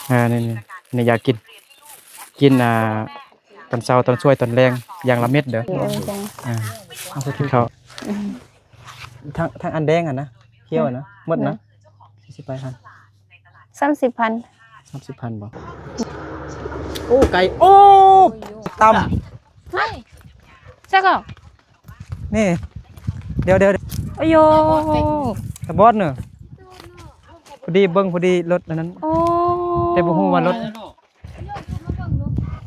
ເອີ ນີ້ ນີ້ ນີ້ຢາກກິນ ກິນ ອ່າ ຕອນເຊົ້າ ຕອນສວຍ ຕອນແລງ ຢ່າງລະເມັດເດີ. ເອີ ເອີ ເອົາໄປກິນເຂົ້າ. ອືມ ທັງ ທັງອັນແດງຫັ້ນນະ ຂຽວຫັ້ນນະ ໝົດນະ ສີ່ສິບປາຍພັນ ສາມສິບພັນ ສາມສິບພັນບໍ່? ໂອ້ ໄກ່ ໂອ້ ຕຳ ໃສ່ກໍ ນີ້ ດຽວ ດຽວ ໂອ້ໂຫ ຕາບອດເນີ ພໍດີເບິ່ງ ພໍດີລົດອັນນັ້ນ ໂອ້ ແຕ່ບໍ່ຮູ້ວ່າລົດ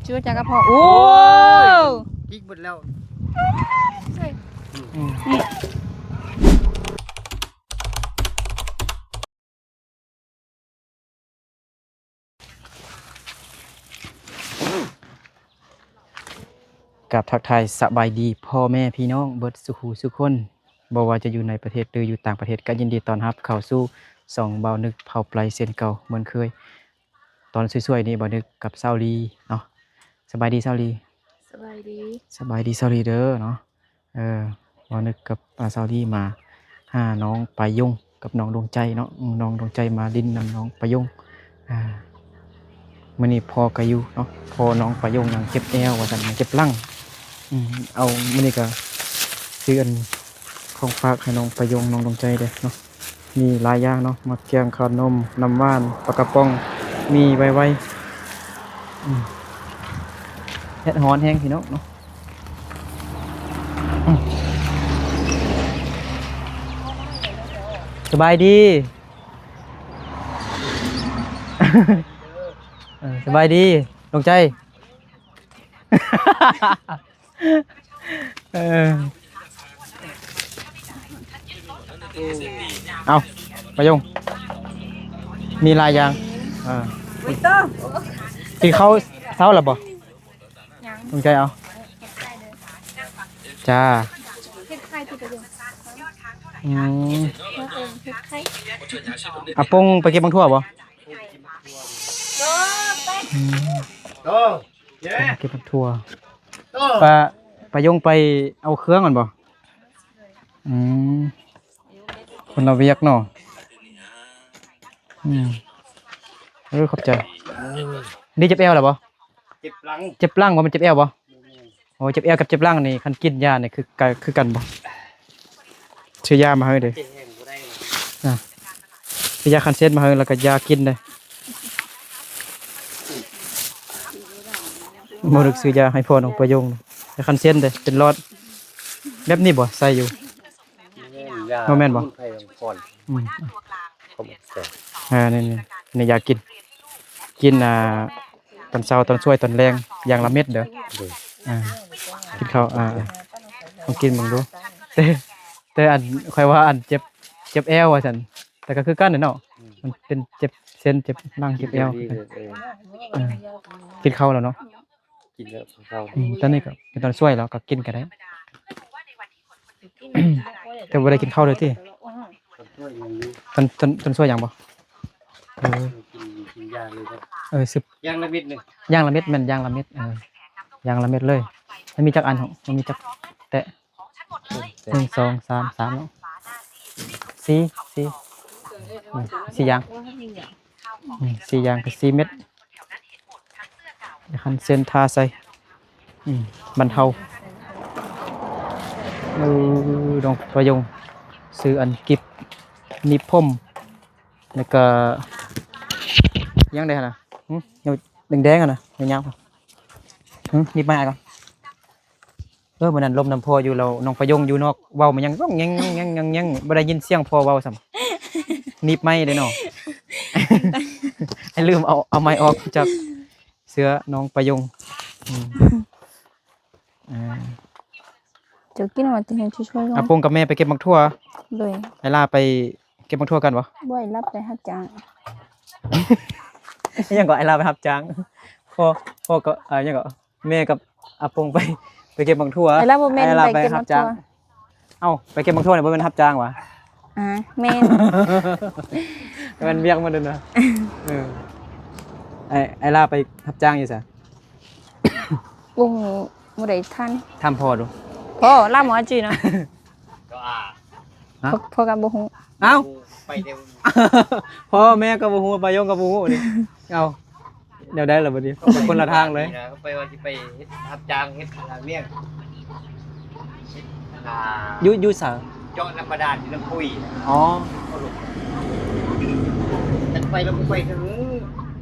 ຈູຈາກະເພາະ ໂອ້ຍ ໂອ້ຍ ກິກເບິດແລ້ວ ອືມ ນີ້ ກາບທັກທາຍສະບາຍດີພໍ່ແມ່ພີ່ນ້ອງເບິດສູ່ຜູ້ສູ່ຄົນ ບໍ່ວ່າຈະຢູ່ໃນປະເທດ ຫຼື ຢູ່ຕ່າງປະເທດ ກໍຍິນດີຕ້ອນຮັບເຂົ້າສູ່ຊ່ອງບ່າວນຶກເຜົາໄປເຊັ່ນເກົ່າເໝືອນເຄີຍ. ຕອນສວຍໆນີ້ ບ່າວນຶກກັບສາວລີເນາະ. ສະບາຍດີສາວລີ. ສະບາຍດີ ສະບາຍດີສາວລີເດີເນາະ. ເອີ ບ່າວນຶກກັບ ອາ ສາວລີມາຫານ້ອງປາຍົງກັບນ້ອງດວງໃຈເນາະ. ອືມ ນ້ອງດວງໃຈມາຫຼິ້ນນຳນ້ອງປາຍົງ. ອາ ມື້ນີ້ພໍ່ກໍຢູ່ເນາະ ພໍ່ນ້ອງປາຍົງຍັງເຈັບແອວວ່າຊັ້ນ ຍັງເຈັບຫຼັງ. ອືມ ເອົາ ມື້ນີ້ກໍຊື້ອັນຂອງຝາກໃຫ້ນ້ອງປາຍົງ ນ້ອງດວງໃຈເດ້ເນາະ. ມີຫຼາຍຢ່າງເນາະ ໝາກແກງ ຂະໜົມ ນ້ຳຫວານ ປາກະປ໋ອງ ມີໄວໆ. ອືມ ແດດຮ້ອນແຮງພີ່ນ້ອງເນາະ. ອືມ ສະບາຍດີ ເອີ ສະບາຍດີດວງໃຈ. ເອີ ເອົາ ປາຍົງ ມີຫຼາຍຢ່າງ. ເອີ ກິນເຂົ້າເຊົ້າແລ້ວບໍ່? ຍັງ ດວງໃຈເອົາ. ເຮັດໄຂ່ເດີ ຈ້າ ເຮັດໄຂ່ຕິປະໂຫຍດ ອືມ ເອີ ເຮັດໄຂ່. ອາປົງໄປເກັບໝາກຖົ່ວບໍ່? ອືມ ເກັບໝາກຖົ່ວ. ປາ ປາຍົງໄປເອົາເຄື່ອງຫັ້ນບໍ່? ອືມ ຄົນລະວຽກເນາະ. ອືມ ເອີ ຂອບໃຈ. ນີ້ເຈັບແອວແລ້ວບໍ່? ເຈັບຫຼັງ ເຈັບຫຼັງບໍ່ ແມ່ນເຈັບແອວບໍ່? ໂອ້ ເຈັບແອວກັບເຈັບຫຼັງນີ້ ຄັນກິນຢານີ້ຄື ຄືກັນບໍ່? ຊື້ຢາມາໃຫ້ເດ້. ອ່າ ຊື້ຢາຄັນເຊັນມາໃຫ້ ແລ້ວກໍຢາກິນເດ້. ບໍ່ໄດ້ຊື້ຢາໃຫ້ພໍ່ນ້ອງປະຍົງ ຢາຄັນເຊັນເດ້ ເປັນຫຼອດ. ແບບນີ້ບໍ່ ໃສ່ຢູ່? ບໍ່ແມ່ນບໍ່? ອືມ ອ່າ ນີ້ ນີ້ ນີ້ຢາກກິນ ກິນ ອ່າ ຕອນເຊົ້າ ຕອນສວຍ ຕອນແລງ ຢ່າງລະເມັດເດີ. ອ່າ ກິນເຂົ້າ ອ່າ ລອງກິນເບິ່ງດູ. ແຕ່ ແຕ່ອັນ ຂ້ອຍວ່າອັນເຈັບ ເຈັບແອວວ່າຊັ້ນ ແຕ່ກໍຄືກັນແຫຼະເນາະ. ອືມ ມັນເປັນເຈັບເສັ້ນ ເຈັບຫຼັງ ເຈັບແອວ. ເອີ ກິນເຂົ້າແລ້ວເນາະ. ກິນແລ້ວເຂົ້າ. ອືມ ຕອນນີ້ກໍເປັນຕອນສວຍແລ້ວ ກໍກິນກໍໄດ້. ແຕ່ບໍ່ໄດ້ກິນເຂົ້າເລີຍຕິ? ຕອນ ຕອນ ຕອນສວຍຍັງບໍ່? ເອີ ກິນ ກິນຢ່າງເລີຍ ເອີ ຊຶບ ຢ່າງລະເມັດໜຶ່ງ ຢ່າງລະເມັດ ແມ່ນຢ່າງລະເມັດ. ເອີ ຢ່າງລະເມັດເລີຍ. ມັນມີຈັກອັນ? ມັນມີຈັກແຕະ? ໜຶ່ງ ສອງ ສາມ ສາມເນາະ ສີ່ ສີ່ ອືມ ສີ່ຢ່າງ. ອືມ ສີ່ຢ່າງກໍສີ່ເມັດ. ຄັນເຊັນທາໃສ່ ອືມ ບັນເທົາ. ເອີ ນ້ອງປະຍົງ ຊື້ອັນກິບໜີບຜົມ ແລ້ວກໍຫຍັງໄດ້ຫັ້ນນະ? ຫຶ ແດງໆຫັ້ນນະ ຍາວໆ. ຫຶ ໜີບມາໃຫ້ກ່ອນ. ເອີ ມື້ນັ້ນລົມນຳພໍ່ຢູ່ ແລ້ວນ້ອງປະຍົງຢູ່ນອກ ເວົ້າມາຫຍັງ ແງ່ງໆໆໆ ບໍ່ໄດ້ຍິນສຽງພໍ່ເວົ້າຊ້ຳ. ໜີບໄມ້ເດ້ເນາະ. ໃຫ້ລືມເອົາ ເອົາໄມ້ອອກຈາກເສື້ອນ້ອງປະຍົງ. ອືມ ອ່າ ເຈົ້າກິນວ່າຈະເຮັດຊ່ວຍໆ ອາປົງກັບແມ່ໄປເກັບໝາກຖົ່ວ. ໂດຍ ໄອລາໄປເກັບໝາກຖົ່ວກັນບໍ່? ບໍ່ ໄອລາໄປຮັບຈ້າງ. ອີຫຍັງກໍ ໄອລາໄປຮັບຈ້າງ? ພໍ່ ພໍ່ກໍ ເອີ ຫຍັງກໍ ແມ່ກັບອາປົງໄປ ໄປເກັບໝາກຖົ່ວ. ໄອລາບໍ່ແມ່ນ ໄອລາໄປ ໄປເກັບໝາກຖົ່ວ. ເອົ້າ ໄປເກັບໝາກຖົ່ວນີ້ບໍ່ແມ່ນຮັບຈ້າງຫວາ? ອ່າ ແມ່ນ ແມ່ນວຽກມັນເດີນະ. ເອີ ໄອ ໄອລາໄປຮັບຈ້າງຢູ່ໃສ? ບໍ່ຮູ້ ບໍ່ໄດ້ຖາມ ຖາມພໍ່ດູ. ພໍ່ ລາວບໍ່ອາຈີນະ. ຮະ? ພໍ່ ພໍ່ກໍບໍ່ຮູ້. ເອົ້າ ໄປແຕ່ ພໍ່ແມ່ກໍບໍ່ຮູ້ ປາຍົງກໍບໍ່ຮູ້ນີ້ ເອົາ ແນວໃດລະບັດນີ້ ໄປຄົນລະທາງເລີຍ ໄປວ່າຊິໄປເຮັດຮັບຈ້າງເຮັດຫາລ້ຽງ ເຮັດ ອ່າ ຢູ່ ຢູ່ໃສ? ເຈາະນ້ຳບາດານຢູ່ນ້ຳປຸ້ຍ ອໍ ຈັກໄປແລ້ວບໍ່ໄປເຖິງ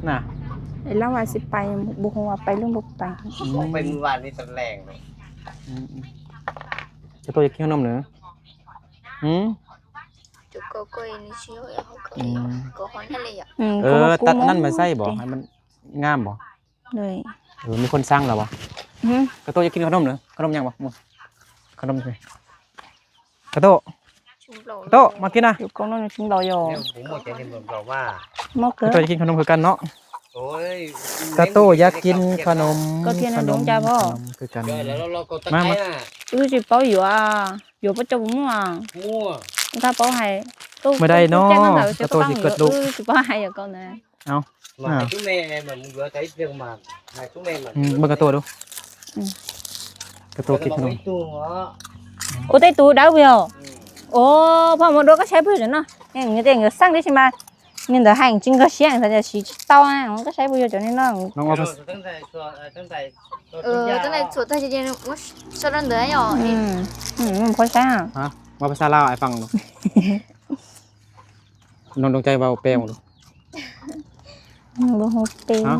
ນະ ລາວວ່າຊິໄປ ບໍ່ຮູ້ວ່າໄປຫຼືບໍ່ໄປ ອືມ ໄປມື້ວານນີ້ຕອນແລງເລີຍ ອືມ ອືມ ເຈົ້າໂຕຢາກກິນຂະໜົມເນາະ ອືມ ອືມ ເອີ ຕັດນັ້ນມາໃສ່ບໍ່ ໃຫ້ມັນງາມບໍ່? ໂດຍ ເອີ ມີຄົນສັ່ງແລ້ວບໍ່? ຫື? ກະໂຕຢາກກິນຂະໜົມເນາະ ຂະໜົມຫຍັງບໍ່? ຂະໜົມຫຍັງ? ກະໂຕ ກະໂຕ ມາກິນນະ ຢູ່ກົງໂນ້ນກິນເຫຼົ້າຢູ່ ກະໂຕຢາກກິນຂະໜົມຄືກັນເນາະ ໂອ້ຍ ກະໂຕຢາກກິນຂະໜົມ ກໍທຽນນັ້ນ ຂະໜົມ ດວງໃຈບໍ່ ຄືກັນ ມາ ມາ ອື ຊິເປົ່າຢູ່ອາ ຢູ່ປະຈົບໝູ່ອາ ໝູ່ ຖ້າເປົ່າໃຫ້ ມື້ໃດເນາະ ກະໂຕຊິເກີດລູກ ອື ຊິເປົ່າໃຫ້ຢູ່ກ່ອນນະ ເອົາ ມາໃຫ້ຊຸແມ່ ມັນເຫຼືອໃຈເລື່ອງມາ ໃຫ້ຊຸແມ່ມັນ ອືມ ເບິ່ງກະໂຕດູ ອືມ ກະໂຕກິນຂະໜົມ ໂອ ໄຕຕູດາວ ອືມ ໂອ ພໍ່ໝົດໂດກະໃຊ້ເພື່ອເນາະ ຍັງ ຍັງ ຍັງສ້າງໄດ້ຊິມາ ມີແຕ່ໃຫ້ຈິງກະຊຽງ ແຕ່ຊິເຕົານະ ມັນກະໃຊ້ປະໂຫຍດຈັ່ງນີ້ເນາະ ນ້ອງວ່າ ເອີ ຕັ້ງແຕ່ ຕັ້ງແຕ່ ເອີ ຕັ້ງແຕ່ສວດໄທເຢັນ ມາສວດອັນເດີຍ ອືມ ອືມ ພໍໃຊ້ຫະ ເວົ້າພາສາລາວໃຫ້ຟັງດູ ນ້ອງດວງໃຈເວົ້າແປເບິ່ງດູ ອືມ ບໍ່ຮູ້ເປັນ ຮະ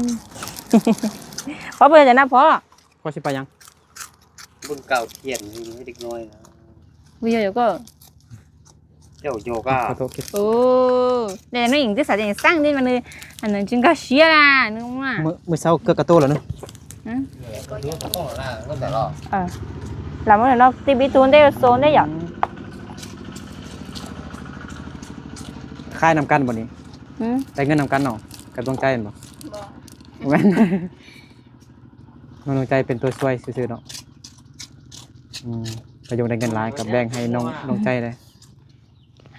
ພໍ່ເພິ່ນຈະນະພໍ່ ພໍ່ຊິໄປຫຍັງ ບຸນກາວທຽນໃຫ້ເດັກນ້ອຍນະ ບໍ່ຢາກກໍ ເຈົ້າໂຍກາ ໂອ້ ແຕ່ນ້ອງອີງຕິສາຈັ່ງສ້າງນີ້ມັນ ອັນນັ້ນຈຶ່ງກະເຊຍລະ ນຶກວ່າ ມື້ ມື້ເຊົ້າເກືອກະໂຕແລ້ວເນາະ ຮະ ເອີ ລາວເນາະ ຕິບິຕູນເດໂຊນເດຢາ ຂາຍນຳກັນບໍ່ນີ້ ຫື ໄດ້ເງິນນຳກັນເນາະ ກັບດວງໃຈແມ່ນບໍ່ ບໍ່ ບໍ່ແມ່ນ ນ້ອງດວງໃຈເປັນຕົວຊ່ວຍຊື່ໆເນາະ ອືມ ປະໂຫຍດໄດ້ເງິນຫຼາຍກໍແບ່ງໃຫ້ນ້ອງດວງໃຈເລີຍ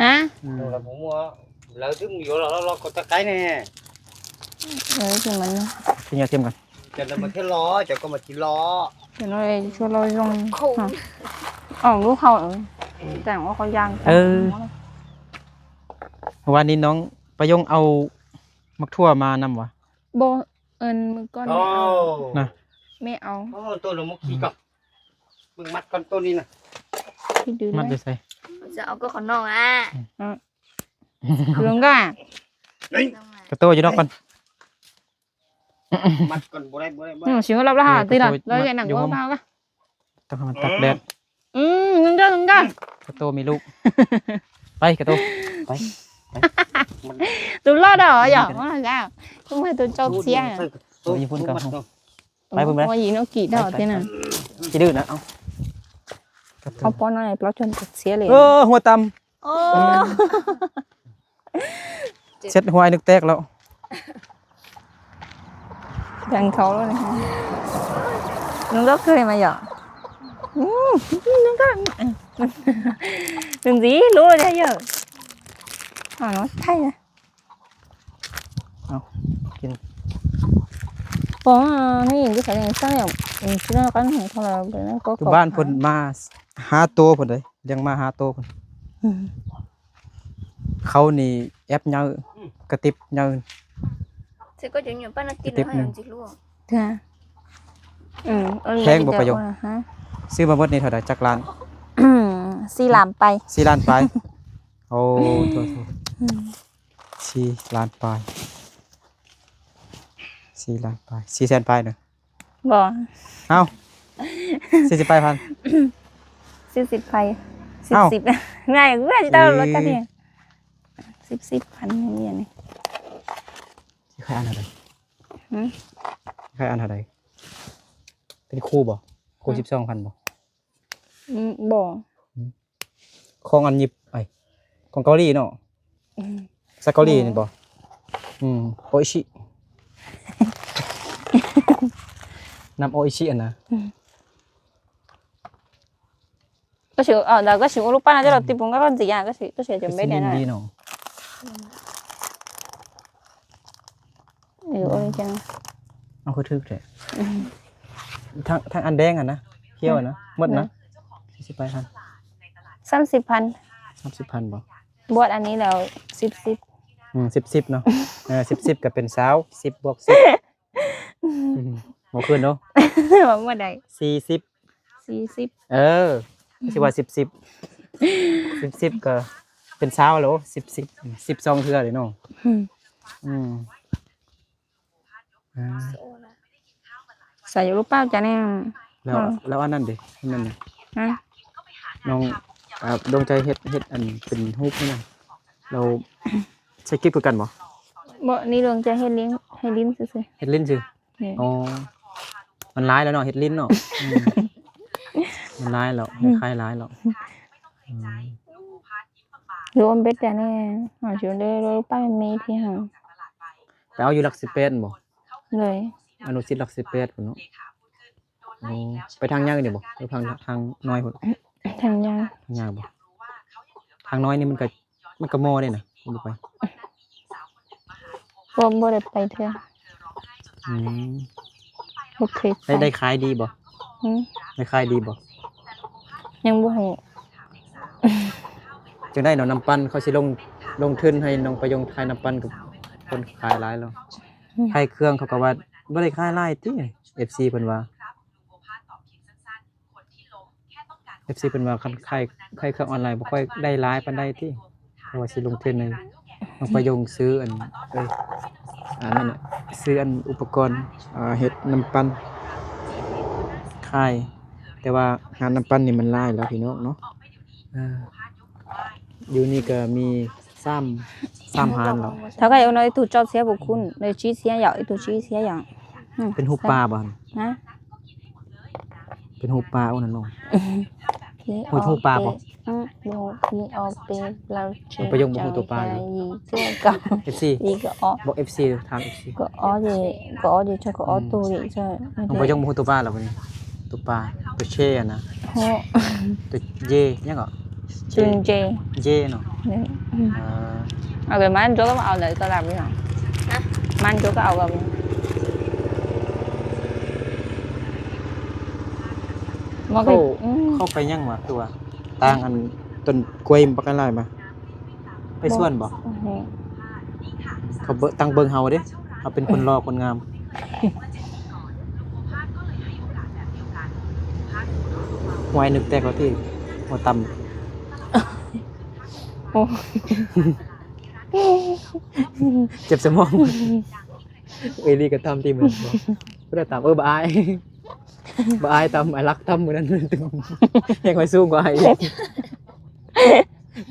ຮະ ອືມ ເອີ ຄືມັນ ກິນຢາທຽມກັນ ຈະໄດ້ມາເທລໍ ເຈົ້າກໍມາກິນລໍ ເຈົ້ານ້ອຍເທລໍ ອອກລູກເຂົາ ແຕ່ງວ່າເຂົາຍ່າງ ເອີ ວານນີ້ນ້ອງປະຍົງເອົາໝາກຖົ່ວມານຳຫວາ? ບໍ່ ເອີ້ນມື້ກ່ອນແມ່ເອົາ ນະ ແມ່ເອົາ ໂອ້ ໂຕລະມົກຂີ້ກໍ ເບິ່ງມັດກ່ອນໂຕນີ້ນະ ມັດຢູ່ໃສ? ຈະເອົາກໍຂອງນ້ອງອະ ອືມ ລວມກໍ ກະໂຕຢູ່ນອກກ່ອນ ມັດກ່ອນ ບໍ່ໄດ້ ບໍ່ໄດ້ ບໍ່ໄດ້ ຊິມາລັບລະຫາຕິລະ ລະເຮັດໜັງບໍ່ເອົາລະ ຕ້ອງໃຫ້ມັນຕາກແດດ ອືມ ເງິນເດີ ເງິນເດີ ກະໂຕມີລູກ ໄປກະໂຕ ໄປ ໄປ ຕຸລອດເດີ ຢ່າ ວ່າແລ້ວ ຕ້ອງໃຫ້ຕຸເຈົ້າເສຍ ໄປພຸ້ນກໍ ໄປພຸ້ນແມ່ ໂອ້ຍ ອີໂນກິດອກຕິນະ ຂີ້ດື້ນະ ເອົາ ເອົາປ້ອນໜ້ອຍ ປະຈົນເສຍເລີຍ ເອີ ຫົວຕຳ ໂອ້ ເຊັດຫົວອ້າຍນຶກແຕກແລ້ວ ແທງເຂົາແລ້ວນີ້ ນຸງກໍເຄີຍມາຫຍອກ ອືມ ນຸງກໍ ນຸງຊິຮູ້ແທ້ເຢີ ເອົາເນາະ ໄທນະ ເອົາ ກິນ ບໍ່ ນີ້ຢູ່ໃສນີ້ ຊັ້ນແລ້ວ ອືມ ຊິເອົາກັນໃຫ້ເຂົາລະ ຢູ່ບ້ານເພິ່ນມາຫ້າໂຕພຸ້ນເດ້ ລ້ຽງມາຫ້າໂຕພຸ້ນ ອືມ ເຂົານີ້ແອບເຍີ ກະຕິບເຍີ ເສຍກໍຈະຢູ່ປານກິນ ກະຕິບໜຶ່ງ ເທື່ອ ອືມ ແພງບໍ່ປະໂຫຍດ ຊື້ມາໝົດນີ້ເທົ່າໃດ ຈັກລ້ານ? ສີ່ລ້ານປາຍ ສີ່ລ້ານປາຍ ໂອ້ ໂທ້ໆ ອືມ ສີ່ລ້ານປາຍ ສີ່ລ້ານປາຍ ສີ່ແສນປາຍເນາະ ບໍ່ ເອົ້າ ສີ່ສິບປາຍພັນ ສີ່ສິບໄປ ເອົ້າ ສິບ ງ່າຍເວີຍ ເອີ ເຈົ້າລົດຄັນນີ້ ສິບ ສິບພັນນີ້ ອັນນີ້ ຊິຂາຍອັນເທົ່າໃດ? ຫື? ຊິຂາຍອັນເທົ່າໃດ? ເປັນຄູ່ບໍ່? ຄູ່ ຫື? ສິບສອງພັນບໍ່? ອືມ ບໍ່ ຂອງອັນຍີ່ປຸ່ນ ເອີຍ ຂອງເກົາຫຼີເນາະ ອືມ ພາສາເກົາຫຼີນີ້ບໍ່? ອືມ ໂອອິຊິ ນ້ຳໂອອິຊິຫັ້ນນະ ອືມ ກະຊິ ເອີ ແລ້ວກະຊິອຸລຸປານະ ຈະລອດຕິປຸງກະກ່ອນຊິຍາ ກະຊິ ກະຊິຈຳເປັນແນ່ນະ ເອີ ໂອ້ຍ ຈັ່ງ ເອົາຄືຖືກແທ້ ອືມ ທັງ ທັງອັນແດງຫັ້ນນະ ຂຽວຫັ້ນນະ ໝົດນະ ສີ່ສິບປາຍພັນ ສາມສິບພັນ ສາມສິບພັນບໍ່? ບວດອັນນີ້ແລ້ວ ສິບ ສິບ ອືມ ສິບ ສິບເນາະ. ເອີ ສິບ ສິບ ກໍເປັນຊາວ ສິບບວກສິບ ອືມ ບໍ່ຄືນເນາະ ເວົ້າບໍ່ໄດ້ ສີ່ສິບ ສີ່ສິບ ເອີ ຄືຊິວ່າ ສິບ ສິບ ສິບ ສິບ ກໍເປັນຊາວແລ້ວ ສິບ ສິບ ສິບສອງເທື່ອເດ້ເນາະ. ອືມ ອືມ ອ່າ ໃສ່ຢູ່ຫຼືເປົ່າຈະແນ່ ແລ້ວ ແລ້ວອັນນັ້ນເດ ອັນນັ້ນນະ ຮະ ນ້ອງ ອ່າ ດວງໃຈເຮັດ ເຮັດອັນເປັນຮູບນີ້ນະ ແລ້ວໃຊ້ກິບຄືກັນບໍ່? ບໍ່ ນີ້ດວງໃຈເຮັດລິ້ນ ໃຫ້ລິ້ນຊື່ໆ ເຮັດລິ້ນຊື່. ນີ້ ອໍ ມັນຫຼາຍແລ້ວເນາະ ເຮັດລິ້ນເນາະ ອືມ ມັນຫຼາຍແລ້ວ ອືມ ຂາຍຫຼາຍແລ້ວ ອືມ ລວມເບັດແຕ່ແນ່ ຫາຊິໄດ້ລົດປ້າຍເມທີ່ຫັ້ນ ໄປເອົາຢູ່ຫຼັກສິບແປດບໍ່? ໂດຍ ອະນຸສິດຫຼັກສິບແປດພຸ້ນເນາະ. ໂອ້ ໄປທາງໃຫຍ່ນີ້ບໍ່ ຫຼືທາງ ທາງນ້ອຍພຸ້ນ? ທາງໃຫຍ່ ທາງໃຫຍ່ບໍ່? ທາງນ້ອຍນີ້ມັນກໍ ມັນກໍມໍເດ້ນະ ບໍ່ໄປ ບໍ່ ບໍ່ໄດ້ໄປເທື່ອ ອືມ ບໍ່ເຄີຍໄປ ໄດ້ ໄດ້ຂາຍດີບໍ່? ຫືມ ໄດ້ຂາຍດີບໍ່? ຍັງບໍ່ຮູ້ ຈັ່ງໃດເນາະ ນ້ຳປັ່ນ ເຂົາຊິລົງ ລົງທຶນໃຫ້ນ້ອງປະຍົງຂາຍນ້ຳປັ່ນ ກັບຄົນຂາຍຫຼາຍແລ້ວ ອືມ ຂາຍເຄື່ອງ ເຂົາກໍວ່າບໍ່ໄດ້ຂາຍຫຼາຍຕິ ເອັຟຊີເພິ່ນວ່າ ເອັຟຊີເພິ່ນວ່າຄັນຂາຍ ຂາຍເຄື່ອງອອນລາຍບໍ່ຄ່ອຍໄດ້ຫຼາຍປານໃດຕິ ເພາະວ່າຊິລົງທຶນໃຫ້ນ້ອງປະຍົງຊື້ອັນ ເອີຍ ອັນນັ້ນນະ ຊື້ອັນອຸປະກອນ ອ່າ ເຮັດນ້ຳປັ່ນຂາຍ ແຕ່ວ່າຮ້ານນ້ຳປັ່ນນີ້ມັນຫຼາຍແລ້ວພີ່ນ້ອງເນາະ ເອີ ຢູ່ນີ້ກໍມີ ສາມ ສາມຮ້ານແລ້ວ 大概有那一度照切不kun，那之前有一度之前有，嗯， ເປັນຮູບປາບໍ່ຫັ້ນ? ຮະ? ເປັນຮູບປາ ໂອ້ ນັ້ນເນາະ ຮູ້ ຮູ້ປາບໍ່? ອືມ ປະໂຫຍກບໍ່ຮູ້ຕົວປາເລີຍ ເອັຟຊີ ບອກເອັຟຊີ ຖາມເອັຟຊີ ກໍອໍດີ ກໍອໍດີ ກໍອໍຕູດີ ອືມ ປະໂຫຍກບໍ່ຮູ້ຕົວປາແລ້ວບັດນີ້ ຕົວປາ ຕົວເຊຫັ້ນນະ ໂຫ ຕົວເຢ ຫຍັງເກາະ ຈຸນເຈ ເຢເນາະ ເອີ ເອົາໄປມັນໂຈກກໍເອົາເລີຍ ກໍລຳຢູ່ຫຍັງ ມັນໂຈກກໍເອົາກັບ ມາ ເຂົາ ອືມ ເຂົາໄປຫຍັງວະ ຄືວ່າ ຕ່າງອັນ ຕົ້ນກ້ວຍບັກຫຼາຍມາ ໄປສວນບໍ່? ບໍ່ຮູ້ ເຂົາເບິ່ງ ຕັ້ງເບິ່ງເຮົາເດ້ ເຮົາເປັນຄົນຫຼໍ່ຄົນງາມ ຫົວອ້າຍນຶກແຕກແລ້ວຕິ ຫົວຕ່ຳ ໂອ້ ເຈັບສະໝອງ ເອີຍ ລີກໍຕ່ຳຕິ ມື້ນັ້ນບໍ່ ຜູ້ໃດຕ່ຳ ເອີ ບໍ່ອາຍ ບໍ່ອາຍຕ່ຳ ອ້າຍລັກຕ່ຳມື້ນັ້ນ ແຮງຂ້ອຍສູງກວ່າອ້າຍອີກ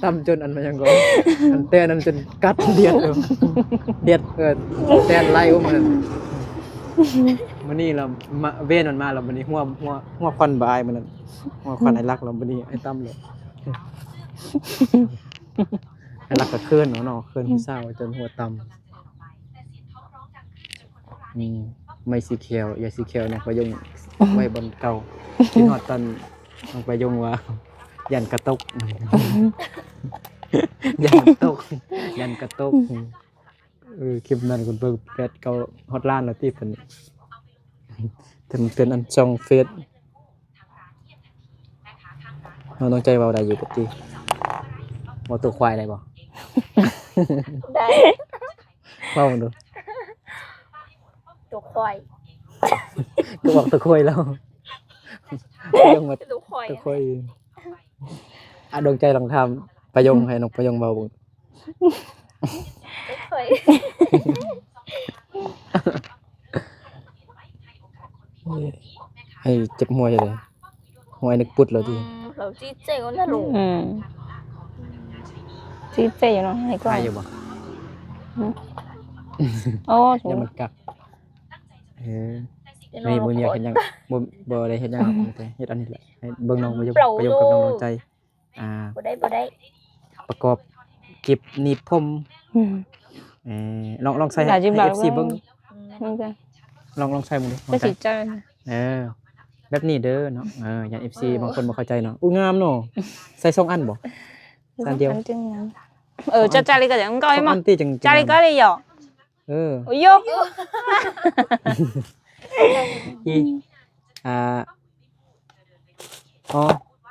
ຕ່ຳຈົນອັນ ມັນຫຍັງກໍ ອັນແຕ່ນັ້ນຈົນກັດດຽດ ດຽດ ເອີ ແຕ່ນໄລ່ ໂອ້ ມື້ນັ້ນ ມື້ນີ້ລະມາ ເວນມັນມາລະ ມື້ນີ້ຫົວ ຫົວ ຫົວຄວັນບໍ່ອາຍມື້ນັ້ນ ຫົວຄວັນ ອືມ ອ້າຍລັກລະ ມື້ນີ້ອ້າຍຕ່ຳລະ ອ້າຍລັກກໍເຂີນເນາະ ເຂີນຜູ້ສາວຈົນຫົວຕ່ຳ. ອືມ ໄມ້ສີຂຽວ ຢາສີຂຽວ ນ້ອງປະຍົງໄວ້ບ່ອນເກົ່າ ຄິດຮອດຕອນນ້ອງປະຍົງວ່າ ຢ້ານກະຕົກ ຢ້ານຕົກ ຢ້ານກະຕົກ ເອີ ຄລິບນັ້ນເພິ່ນເບິ່ງແປດເກົ້າຮອດລ້ານແລ້ວຕິ ເພິ່ນ ເພິ່ນ ເພິ່ນອັນຊ່ອງເຟສ ນ້ອງດວງໃຈເວົ້າໄດ້ຢູ່ບໍ່ຕິ ເວົ້າຕົວຄວາຍໄດ້ບໍ່? ໄດ້ ເວົ້າເບິ່ງດູ ຕົວຄວາຍ ກໍບອກຕົວຄວາຍແລ້ວ ຕົວຄວາຍ ຕົວຄວາຍ ອາ ດວງໃຈລອງຖາມປະໂຫຍກ ໃຫ້ນ້ອງປະໂຫຍກເວົ້າເບິ່ງ ຕົວຄວາຍ ໃຫ້ເຈັບຫົວຢູ່ເດ້ ຫົວອ້າຍນຶກປຸດແລ້ວຕິ ອືມ ເຂົາຈີເຈກວ່ານັ້ນລູກ ອືມ ຈີເຈຢູ່ເນາະ ໃຫ້ກ່ອນ ໄດ້ຢູ່ບໍ່? ຫືມ ໂອ້ ຢ້ານມັນກັກ ເອີ ນີ້ບໍ່ມີວຽກເຮັດຫຍັງ ບໍ່ ບໍ່ໄດ້ເຮັດຫຍັງດອກ ແຕ່ເຮັດອັນນີ້ແຫຼະ ໃຫ້ເບິ່ງນ້ອງປະໂຫຍກ ປະໂຫຍກກັບນ້ອງດວງໃຈ ອ່າ ບໍ່ໄດ້ ບໍ່ໄດ້ ປະກອບກິບໜີບຜົມ ອືມ ເອີ ລອງ ລອງໃສ່ໃຫ້ ໃຫ້ເອັຟຊີເບິ່ງ ອືມ ລອງ ລອງໃສ່ເບິ່ງດູ ເອີ ແບບນີ້ເດີເນາະ ເອີ ຢ້ານເອັຟຊີບາງຄົນບໍ່ເຂົ້າໃຈເນາະ ອຸ້ຍ ງາມເນາະ ໃສ່ສອງອັນບໍ່? ໃສ່ອັນດຽວ ເອີ ຈະ ຈາລິກະ ສອງອັນຕິ ຈະ ຈາລິກະ ເອີ ໂອ້ຍ ອີ ອ່າ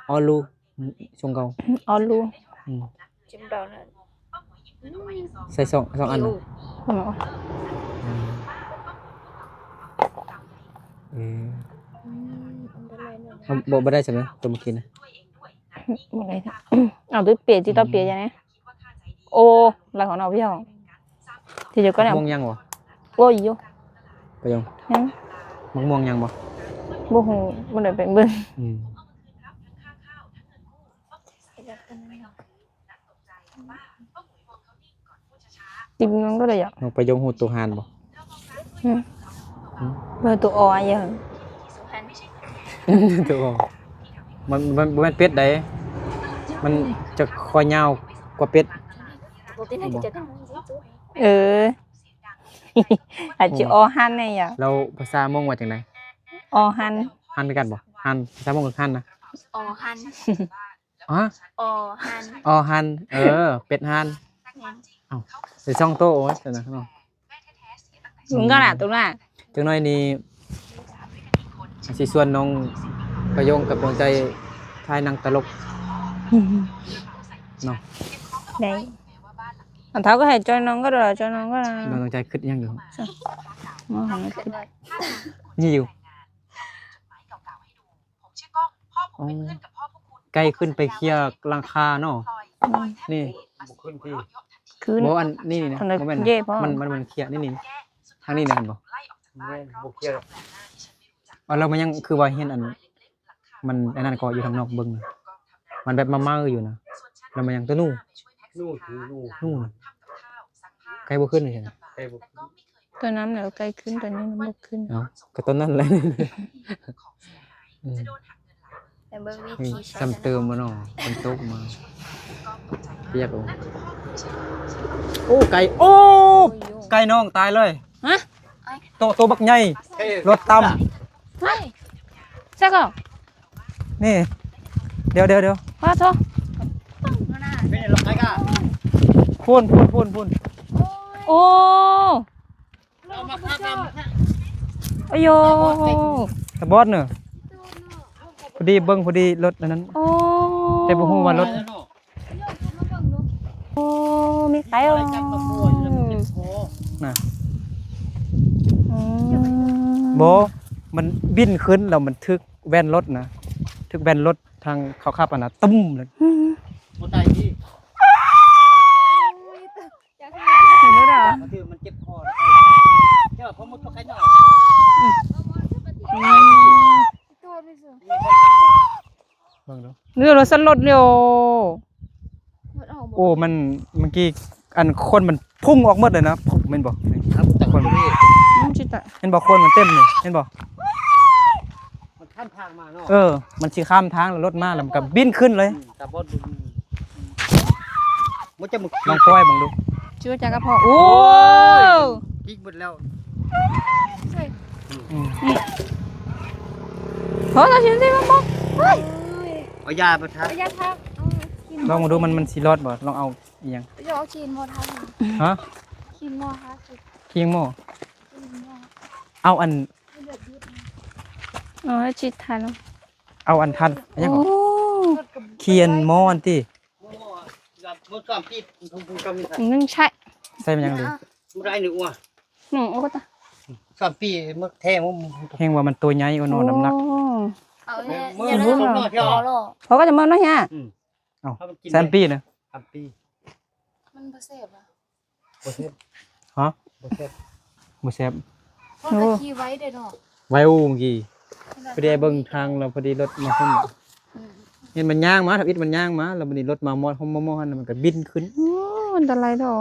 ອໍ ອໍ ລູ ຊົງເກົ່າ ອໍ ລູ ອືມ ຈິມດອນ ໃສ່ສອງ ສອງອັນ ໂອ້ ເນາະ ອືມ ເອີ ອືມ ອັນຕະລາຍເນາະ ເອົາ ບໍ່ ບໍ່ໄດ້ຊັ້ນເນາະ ຕົວເມື່ອກີ້ນະ ບໍ່ໄດ້ ເອົາ ເປັນເປຍ ອືມ ຕິດຕໍ່ເປຍຢ່າງນີ້ ໂອ້ ຫຼາຍຂອງເນາະ ພີ່ນ້ອງ ທີ່ຢູ່ກໍແລ້ວ ໝາກມ່ວງຍັງບໍ່? ໂອ້ຍ ຢູ່ ປະໂຍງ ຍັງ ໝາກມ່ວງຍັງບໍ່? ບໍ່ຮູ້ ບໍ່ໄດ້ໄປເບິ່ງ ອືມ ຕິດມັນກໍໄດ້ຢາກ ນ້ອງປະໂຍງຮູ້ໂຕຮານບໍ່? ຫືມ ຫືມ ເບິ່ງໂຕອໍອະ ໂຕອໍ ມັນ ມັນບໍ່ແມ່ນເປັດໃດ ມັນຈະຄໍຍາວກວ່າເປັດ ເອີ ອາດຈະອໍຫັ້ນແນ່ຢາ ແລ້ວພາສາມົ້ງວ່າຈັ່ງໃດ? ອໍຫັ້ນ ຫັ້ນຄືກັນບໍ່? ຫັ້ນ ພາສາມົ້ງຄືຫັ້ນນະ ອໍຫັ້ນ ຮະ? ອໍຫັ້ນ ອໍຫັ້ນ ເອີ ເປັດຫັ້ນ ແມ່ນ ເອົ້າ ໄດ້ສອງໂຕ ໂອ້ຍ ຊັ້ນນະເນາະ ເບິ່ງກ່ອນນະ ຕົງນະ ຈັກໜ້ອຍນີ້ຊິຊວນນ້ອງປະໂຍງກັບດວງໃຈຖ່າຍໜັງຕະຫຼົກເນາະ ໄດ້ ອັນເຖົ້າກໍໃຫ້ຈອຍນ້ອງກໍໄດ້ ຈອຍນ້ອງກໍໄດ້ ນ້ອງດວງໃຈຄິດຫຍັງຢູ່? ນີ້ຢູ່ ອໍ ໃກ້ຂຶ້ນໄປເຄຍຫຼັງຄາເນາະ ອືມ ນີ້ ບໍ່ຂຶ້ນພີ້ ຂຶ້ນ ບໍ່ ອັນນີ້ນີ້ນະ ບໍ່ແມ່ນ ມັນ ມັນ ມັນເຄຍ ນີ້ນີ້ ທາງນີ້ນະ ເຫັນບໍ່? ແມ່ນ ບໍ່ເຄຍດອກ ເອົາ ແລ້ວມັນຍັງຄືວ່າເຫັນອັນ ມັນອັນນັ້ນກໍຢູ່ທາງນອກເບິ່ງນະ ມັນແບບມາເມົາຢູ່ນະ ແລ້ວມັນຍັງ ໂຕໜູ ໜູ ໜູ ໜູນະ ໃກ້ບໍ່ຂຶ້ນເລີຍ ໃກ້ບໍ່ຂຶ້ນ ຕົວນັ້ນແຫຼະໃກ້ຂຶ້ນ ຕົວນີ້ມັນບໍ່ຂຶ້ນ ເອົ້າ ກໍຕົວນັ້ນແຫຼະ ອືມ ແຕ່ເບິ່ງວິທີ ອືມ ໃຊ້ ຊ້ຳເຕີມບໍ່ເນາະ ຝົນຕົກມາ ປຽກເອົາ ໂອ້ ໄກ່ ໂອ້ ໂອ້ຍ ໄກ່ນ້ອງຕາຍເລີຍ ຮະ? ໂຕ ໂຕບັກໃຫຍ່ ລົດຕຳ ເຮີ້ຍ ໃສ່ກໍ ນີ້ ດຽວ ດຽວ ດຽວ ປາໂທ້ ພຸ້ນ ພຸ້ນ ພຸ້ນ ພຸ້ນ ໂອ້ ອາໂຍ ຕາບອດເນີ ພໍດີເບິ່ງ ພໍດີລົດອັນນັ້ນ ໂອ້ ແຕ່ບໍ່ຮູ້ວ່າລົດ ໂອ້ ມີໄກ່ ນະ ອືມ ບໍ່ ມັນບິນຂຶ້ນແລ້ວມັນຖືກແວ່ນລົດນະ ຖືກແວ່ນລົດທາງເຂົາຂັບຫັ້ນນະ ຕຶ້ມເລີຍ ອືມ ບໍ່ຕາຍຕິ ເຫັນບໍ່ດາ ມັນຖືກ ມັນເຈັບຄໍແລ້ວ ເຈົ້າ ພໍໝົດຕົວໄກ່ນ້ອຍ ອືມ ອືມ ເບິ່ງດູ ເຫຼືອລົດຊັ້ນລົດເລີຍ ໂອ້ ມັນ ເມື່ອກີ້ ອັນ ຄົນມັນພຸ່ງອອກໝົດເລີຍນະ ພຸ່ງ ແມ່ນບໍ່? ຄົນ ອືມ ຊິຕະ ເຫັນບໍ່? ຄົນມັນເຕັມນີ້ ເຫັນບໍ່? ມັນຂ້າມທາງມາເນາະ ເອີ ມັນຊິຂ້າມທາງ ແລ້ວລົດມາ ແລ້ວມັນກໍບິນຂຶ້ນເລີຍ ອືມ ຕາບອດ ບໍ່ ບໍ່ຈະ ລອງປ່ອຍເບິ່ງດູ ຊິຮູ້ຈັກກັບພໍ່ ໂອ້ ໂອ້ຍ ກິກເບິດແລ້ວ ອືມ ນີ້ ພໍ ເອົາຊິໄດ້ບໍ່? ເຮີ້ຍ ເອົາຢາໄປທາ ເອົາຢາທາ ເອົາກິນ ລອງເບິ່ງດູ ມັນ ມັນຊິລອດບໍ່? ລອງເອົາອີ່ຫຍັງ ເອົາຂີ້ໝໍ້ທາ ຮະ? ຂີ້ໝໍ້ທາ ຂີ້ໝໍ້ ຂີ້ໝໍ້ ເອົາອັນ ເອົາຈີດທາ ເອົາອັນທາ ອີ່ຫຍັງເກາະ ໂອ້ ຂີ້ໝໍ້ອັນຕິ ໜຶ່ງໃຊ້ ໃສ່ມັນຫຍັງດີ? ບໍ່ໄດ້ໜຶ່ງວ່າ ໜຶ່ງ ໂອ້ ຕາຍ ສາມປີມາແທ້ ແຮງວ່າມັນໂຕໃຫຍ່ ໂອ້ ນ້ອງ ນ້ຳໜັກ ເອົາແນ່ ພໍກໍຈະເມີເນາະ ອືມ ເອົ້າ ສາມປີນະ ສາມປີ ມັນບໍ່ແຊບຫວາ? ບໍ່ແຊບ ຮະ? ບໍ່ແຊບ ບໍ່ແຊບ ໂອ້ ຂີ່ໄວເດ້ເນາະ ໄວ ໂອ້ ເມື່ອກີ້ ພໍດີເບິ່ງທາງແລ້ວ ພໍດີລົດມາພຸ້ນ ອືມ ເຫັນມັນຍ່າງມາ ທຳອິດມັນຍ່າງມາ ແລ້ວບັດນີ້ລົດມາມອດ ມອດ ມອດຫັ້ນ ມັນກໍບິນຂຶ້ນ ໂອ້ ອັນຕະລາຍເນາະ.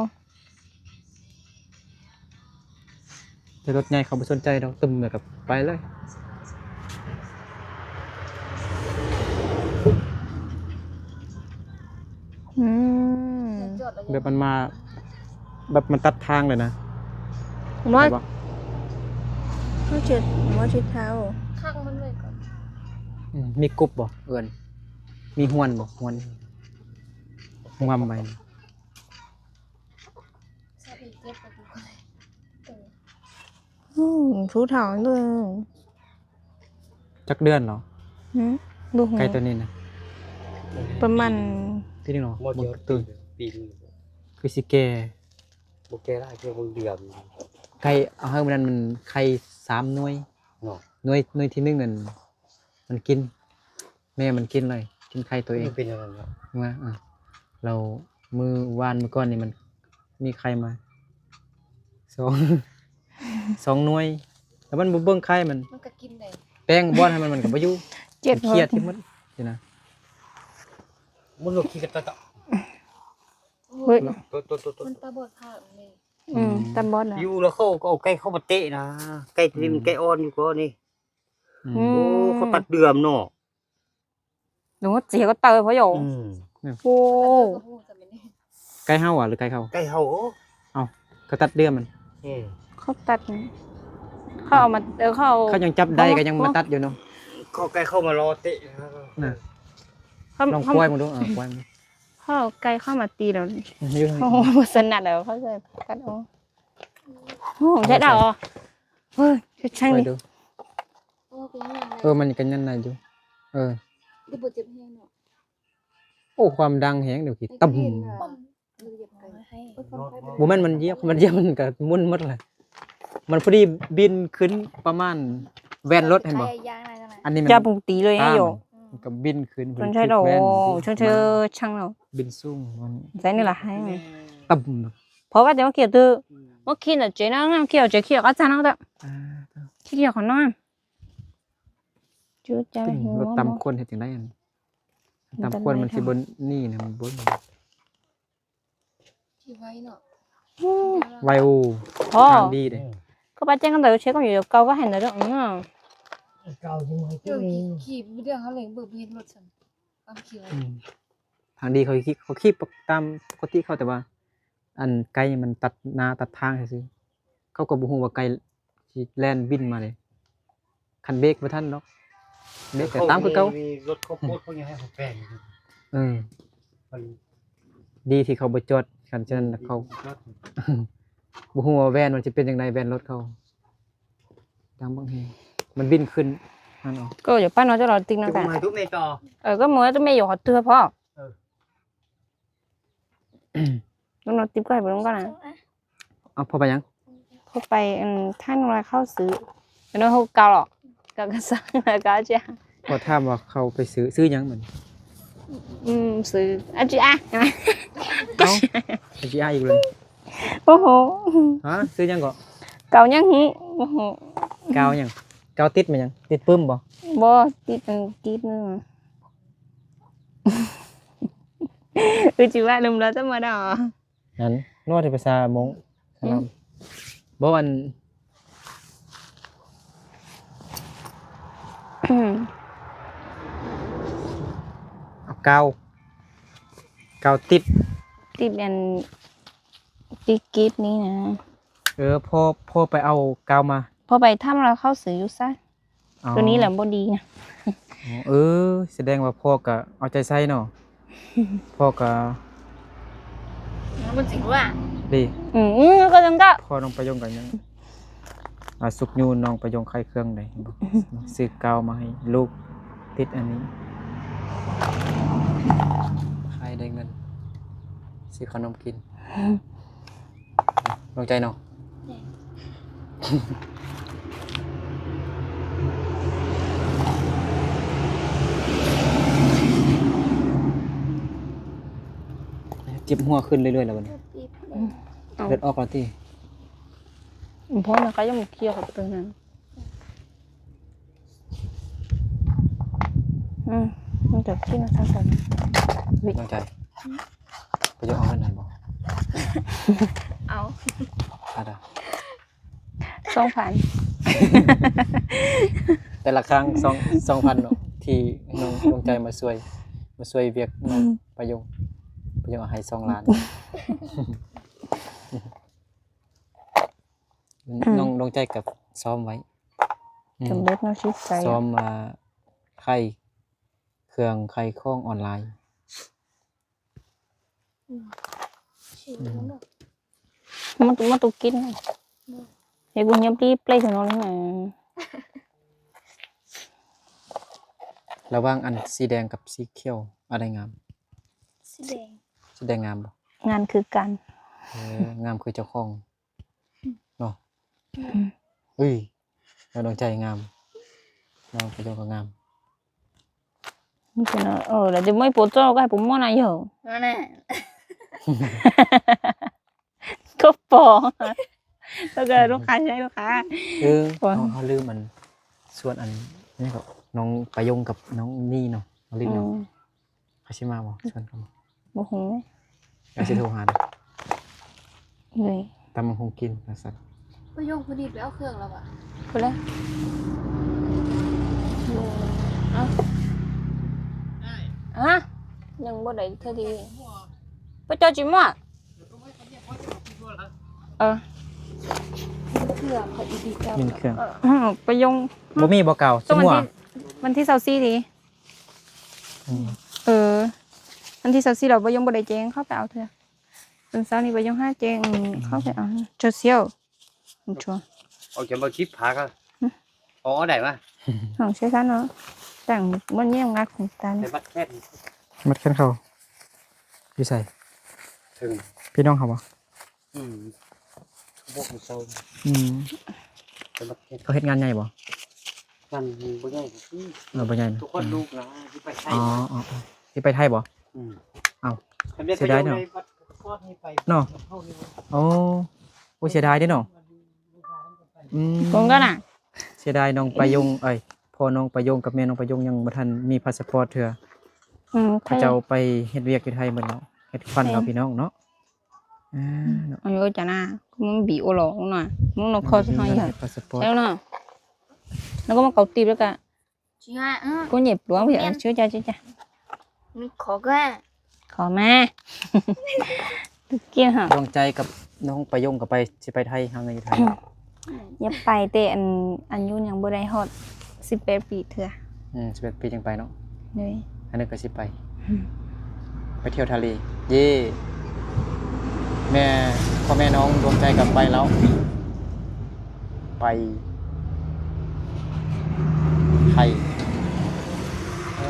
ແຕ່ລົດໃຫຍ່ເຂົາບໍ່ສົນໃຈດອກ ຕຶ້ມແລ້ວກໍໄປເລີຍ ອືມ ແບບມັນມາ ແບບມັນຕັດທາງເລີຍນະ ມາ ໄດ້ບໍ່? ມາເຊັດ ມາເຊັດເທົ້າ ຂ້າງມັນໄວ້ກ່ອນ ອືມ ມີກົບບໍ່? ເອີ້ນ ມີຮວນບໍ່? ຮວນ ງວມໄວ້ ອືມ ຜູ້ເຖົ້າເດີ ຈັກເດືອນເນາະ? ຫືມ ບໍ່ຮູ້ ໄກ່ຕົວນີ້ນະ ປະມານ ປີໜຶ່ງເນາະ ບໍ່ເຖິງປີໜຶ່ງ ປີໜຶ່ງ ຄືຊິແກ່ ບໍ່ແກ່ຫຼາຍ ພຽງເບິ່ງເດືອນ ໄກ່ເອົາໃຫ້ມື້ນັ້ນມັນໄຂ່ສາມໜ່ວຍເນາະ ໜ່ວຍ ໜ່ວຍທີໜຶ່ງນັ້ນມັນກິນ ແມ່ມັນກິນເລີຍ ກິນໄຂ່ຕົວເອງ ມັນເປັນອັນນັ້ນເນາະ ວ່າ ເອີ ແລ້ວມື້ວານມື້ກ່ອນນີ້ມັນມີໄຂ່ມາສອງ ສອງໜ່ວຍ ແລ້ວມັນບໍ່ເບິ່ງໄຂ່ມັນ ມັນກໍກິນໄດ້ ແປ້ງບ່ອນໃຫ້ມັນ ມັນກໍບໍ່ຢູ່ ເຈັບ ເຄຍດ ເຮັດໝົດຊີ້ນະ ມັນບໍ່ຂີ້ກະຕະຕະ ເຮີ້ຍ ໂຕ ໂຕ ໂຕ ໂຕ ມັນຕາບອດພາກນີ້ ອືມ ອືມ ຕາບອດນະ ຢູ່ແລ້ວເຂົາກໍເອົາໄກ່ເຂົ້າມາເຕະນະ ໄກ່ທີ່ມັນ ອືມ ໄກ່ອ່ອນຢູ່ກໍນີ້ ອືມ ອືມ ໂອ້ ເຂົາຕັດເດືອມເນາະ ໂອ້ ເສຍກໍເຕີພະໂຍ ອືມ ໂອ້ ໄກ່ເຮົາຫວາ ຫຼືໄກ່ເຂົາ? ໄກ່ເຮົາ ເອົ້າ ເຂົາຕັດເດືອມມັນ ອືມ ເຂົາຕັດ ເຂົາເອົາມາ ເອີ ເຂົາເອົາ ເຂົາຍັງຈັບໄດ້ກໍຍັງມາຕັດຢູ່ເນາະ ເຂົາໄກ່ເຂົ້າມາລໍເຕະນະ ເຂົາ ລອງປ່ອຍມັນດູ ເອີ ປ່ອຍມັນ ເຂົາເອົາໄກ່ເຂົ້າມາຕີແລ້ວ ອືມ ຢູ່ ໂອ້ ບໍ່ຖະໜັດແລ້ວ ເຂົາກໍຕັດອອກ ໂອ້ ໄດ້ດາວ ເຮີ້ຍ ເຮັດຈັ່ງນີ້ ເອີ ມັນກໍຍັນໄດ້ຢູ່ ເອີ ບໍ່ເຈັບແຮງເນາະ ໂອ້ ຄວາມດັງແຮງເດ ຕຳ ບໍ່ແມ່ນມັນຢຽບ ມັນຢຽບມັນກໍໝຸນໝົດແຫຼະ ມັນພໍດີບິນຂຶ້ນປະມານແວ່ນລົດ ເຫັນບໍ່ ອັນນີ້ມັນຢາປຸງຕີເລີຍໂຍ ມັນກໍບິນຂຶ້ນ ຈົນໃຊ້ດອກ ຈົນເຊີ ຊ່າງເນາະ ບິນສູງ ມັນໃຊ້ນີ້ລະໃຫ້ຕຳ ເພາະວ່າແຕ່ວ່າກຽວຕື່ ອືມ ເມື່ອກີ້ນະເຈນະ ກຽວເຈ ກຽວກໍຈານເນາະ ອ່າ ກຽວຂອງນ້ອງ ຈຸດຈານ ລົດຕຳຄົນເຮັດຈັ່ງໃດ ອັນ ຕຳຄົນມັນຊິບໍ່ນີ້ນະ ມັນບໍ່ ທີ່ໄວເນາະ ອືມ ໄວໂອ້ ທາງດີເດ້ ອືມ ກໍປາແຈ້ງກັນແຕ່ເຊັກກໍຢູ່ເກົ່າກໍເຫັນແລ້ວເນາະ ເກົ່າຊິມາໃຫ້ ເຈົ້າ ຂີ່ ຂີ່ເລື່ອງເຮົາເລີຍ ເບິ່ງເຫັນລົດຊັ້ນ ຕາມຂີ່ໄວ ອືມ ທາງດີເຂົາຂີ່ ເຂົາຂີ່ຕາມປົກກະຕິເຂົາ ແຕ່ວ່າ ອັນໄກ່ມັນຕັດໜ້າຕັດທາງຊື່ໆ ເຂົາກໍບໍ່ຮູ້ວ່າໄກ່ຊິແລ່ນບິນມາເດ້ ຄັນເບຣກບໍ່ທັນດອກ ເບຣກກໍຕາມຄືເກົ່າ ມີລົດເຂົາໂພດເຂົາຍັງໃຫ້ເຂົາແປງຢູ່ ເອີ ມັນ ດີທີ່ເຂົາບໍ່ຈອດ ຄັນຊັ້ນເຂົາ ບໍ່ຮູ້ວ່າແວ່ນມັນຊິເປັນຈັ່ງໃດ ແວ່ນລົດເຂົາ ດັງບັກແຮງ ມັນບິນຂຶ້ນຫັ້ນເອົາ ກໍຢ່າປານເນາະ ເຈົ້າລາວຕິກນຳກັນ ເອີ ກໍເມື່ອຕົວແມ່ຢູ່ເທື່ອພໍ ເອີ ລອງຕິບກ່ອນ ເບິ່ງກ່ອນນະ ເອົາ ພໍ່ໄປຫຍັງ? ພໍ່ໄປ ອັນ ທ່ານວ່າເຂົາຊື້ ເນາະ ເຂົາເກົ່າເນາະ ເຂົາກໍສັ່ງ ແລ້ວກໍຈະ ພໍ່ຖາມວ່າເຂົາໄປຊື້ ຊື້ຫຍັງບັດນີ້? ອືມ ຊື້ ອາຈີອາ ເອົ້າ ອາຈີອາອີກແລ້ວ ໂອ້ໂຫ ຮະ ຊື້ຫຍັງເກາະ? ເກົ່າຫຍັງຫື? ໂອ້ໂຫ ກາວຫຍັງ? ກາວຕິດແມ່ນຫຍັງ? ຕິດປຶ້ມບໍ່? ບໍ່ ຕິດອັນ ຕິດ ອື ອາຈີອາ ລືມແລ້ວ ທຳມະດາ. ຫັ້ນ ນວດໃຫ້ພາສາມົ້ງ ອືມ ສະລາມ ບໍ່ ອັນ ອືມ ເອົາກາວ ກາວຕິດ ຕິດອັນ ຕິດກີບນີ້ນະ ເອີ ພໍ່ ພໍ່ໄປເອົາກາວມາ ພໍ່ໄປຖາມລາວເຂົາຊື້ຢູ່ໃສ? ອໍ ຕົວນີ້ແຫຼະບໍ່ດີນະ ອໍ ເອີ ສະແດງວ່າພໍ່ກະເອົາໃຈໃສ່ເນາະ ພໍ່ກະ ມັນຊິວ່າ ດີ ອືມ ອືມ ກໍຈັ່ງກະ ພໍ່ນ້ອງປະຍົງກະຍັງ ອ່າ ຊຸກຍູ້ນ້ອງປະຍົງຂາຍເຄື່ອງໄດ້ ເຫັນບໍ່ ຊື້ກາວມາໃຫ້ລູກຕິດອັນນີ້ ຂາຍໄດ້ເງິນ ຊື້ຂະໜົມກິນ. ດວງໃຈເນາະ ເຈັບຫົວຂຶ້ນເລື້ອຍໆແລ້ວບັດນີ້ ເລືອດອອກແລ້ວຕິ? ບໍ່ນະ ກະຍັງບໍ່ເຄີຍເຂົ້າໄປເບິ່ງນະ. ອືມ ມັນຈະກິນມາຊັ້ນໆ ດວງໃຈ ປະໂຫຍດເອົາເງິນນັ້ນບໍ່? ເອົາ ເທົ່າໃດ? ສອງພັນ ແຕ່ລະຄັ້ງ ສອງ ສອງພັນເນາະ ທີ່ນ້ອງດວງໃຈມາຊ່ວຍ ມາຊ່ວຍວຽກນ້ອງປະໂຫຍດ ປະໂຫຍດເອົາໃຫ້ສອງລ້ານ ອືມ ນ້ອງດວງໃຈກໍຊ້ອມໄວ້ ອືມ ສຳເລັດເນາະ ຊິໃສ່ ຊ້ອມ ອ່າ ຂາຍເຄື່ອງຂາຍຂອງອອນລາຍ ອືມ ອືມ ມັນ ມັນຕ້ອງກິນ ເຮັດບຸນຍາມດີເປເນາະ ລະຫວ່າງອັນສີແດງກັບສີຂຽວ ອັນໃດງາມ? ສີແດງ ສີແດງງາມບໍ່? ງາມຄືກັນ ເອີ ງາມຄືເຈົ້າຂອງເນາະ. ອືມ ເອີຍ ນ້ອງດວງໃຈງາມ ນ້ອງປະໂຍງກໍງາມ. ເອີ ແລ້ວຈະບໍ່ໃຫ້ໂປໂຈ້ກໍໃຫ້ໂປມ່ວນນະໂຍ ນັ້ນແຫຼະ ກໍປອງ ແລ້ວກໍລູກຄ້າໃຊ້ລູກຄ້າ. ເອີ ເຮົາ ເຮົາລືມອັນ ຊວນອັນນີ້ກໍ ນ້ອງປະໂຍງກັບນ້ອງນີ້ເນາະ ເຮົາລືມເນາະ. ອືມ ເຂົາຊິມາບໍ່? ຊວນເຂົາບໍ່? ບໍ່ຮູ້ ເຮົາຊິໂທຫາເດີ້. ເອີຍ ຕຳບັກຫຸ່ງກິນວ່າຊັ້ນ. ປະໂຍງຜູ້ນີ້ໄປເອົາເຄື່ອງແລ້ວຫວາ? ພຸ້ນແຫຼະ. ເອົ້າ ຮະ? ຍັງບໍ່ໄດ້ເທື່ອທີ່ ປະເຈົ້າຈິມາ. ເອີ ເຄື່ອງ ເອີ ປະໂຍງ ບໍ່ມີບໍ່ເກົ່າ ຊິມາ ວັນທີຊາວສີ່ນີ້. ອືມ ເອີ ວັນທີຊາວສີ່ແລ້ວ ປະໂຍງບໍ່ໄດ້ແຈ້ງເຂົາໄປເອົາເທື່ອ. ຕອນເຊົ້ານີ້ປະໂຍງຫາແຈ້ງ ອືມ ເຂົາໄປເອົາ ໂຊຊຽວ ມັນຊວນ ອອກຈາກມາຄລິບພາກະ ອືມ ອໍ ໄດ້ມາ ຂອງເຊຊັນເນາະ ແຕ່ງມັນແຍງລັດຂອງຕານ ໃສ່ບັດແຄນ ບັດແຄນເຂົາຢູ່ໃສ? ເທິງ ພີ່ນ້ອງເຂົາບໍ່? ອືມ ບອກເຂົາເຊົາ ອືມ ແຕ່ບັດແຄນ ເຂົາເຮັດງານໃຫຍ່ບໍ່? ງານບໍ່ໃຫຍ່ ເອີ ບໍ່ໃຫຍ່ ທຸກຄົນ ອືມ ລູກນະ ຊິໄປໄທ ອໍ ອໍ ຊິໄປໄທບໍ່? ອືມ ເອົ້າ ເສຍດາຍເນາະ ເນາະ ໂອ້ ໂອ້ ເສຍດາຍເດ້ເນາະ ອືມ ເບິ່ງກ່ອນນະ ເສຍດາຍນ້ອງປະໂຍງ ເອີຍ ພໍ່ນ້ອງປະໂຍງກັບແມ່ນ້ອງປະໂຍງຍັງບໍ່ທັນມີພາສປອດເທື່ອ ອືມ ເຂົາເຈົ້າໄປເຮັດວຽກຢູ່ໄທໝົດເນາະ ເຮັດຂວັນເອົາ ແມ່ນ ພີ່ນ້ອງເນາະ ອ່າ ເນາະ ອືມ ເອີ ຈະນະ ມັນບີໂອຫຼອງນະ ມັນນອກຄອສເຮົາ ເຮັດພາສປອດ ແລ້ວເນາະ ແລ້ວກໍມາເກົາຕີບ ແລ້ວກໍ ຈະ ອືມ ກໍຫຍິບຫຼວງ ເຊື່ອໃຈ ເຊື່ອໃຈ ມີຂໍກໍ ຂໍມາ ກ່ຽວຫາ ດວງໃຈກັບນ້ອງປະໂຍງກໍໄປ ຊິໄປໄທ ຫາເງິນຢູ່ໄທ ຢາກໄປແຕ່ອັນ ອາຍຸຍັງບໍ່ໄດ້ຮອດສິບແປດປີເທື່ອ ອືມ ສິບແປດປີຈັ່ງໄປເນາະ ໂດຍ ອັນນີ້ກໍຊິໄປ ອືມ ໄປທ່ຽວທະເລ ເຢ້ ແມ່ ພໍ່ແມ່ນ້ອງດວງໃຈກໍໄປແລ້ວ ໄປໄທ ເອີ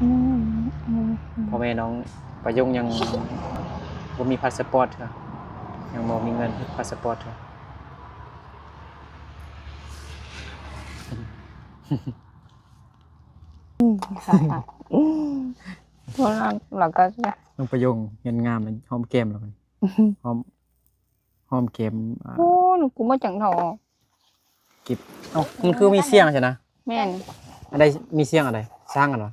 ອືມ ອືມ ອືມ ພໍ່ແມ່ນ້ອງປະໂຍງຍັງບໍ່ມີພາສປອດເທື່ອ ຍັງບໍ່ມີເງິນເຮັດພາສປອດເທື່ອ ອືມ ພວກນັ້ນລະກໍ ນ້ອງປະໂຍງເຫັນງາມ ຫອມແກ້ມລະ ຫອມ ຫອມແກ້ມ ອ່າ ໂອ້ ກູບໍ່ຈັກເທົ່າ ເກັບ ເອົ້າ ມັນຄືມີສຽງຊັ້ນນະ ແມ່ນ ອັນໃດມີສຽງ ອັນໃດ ຊ້າງ ອັນຫວາ?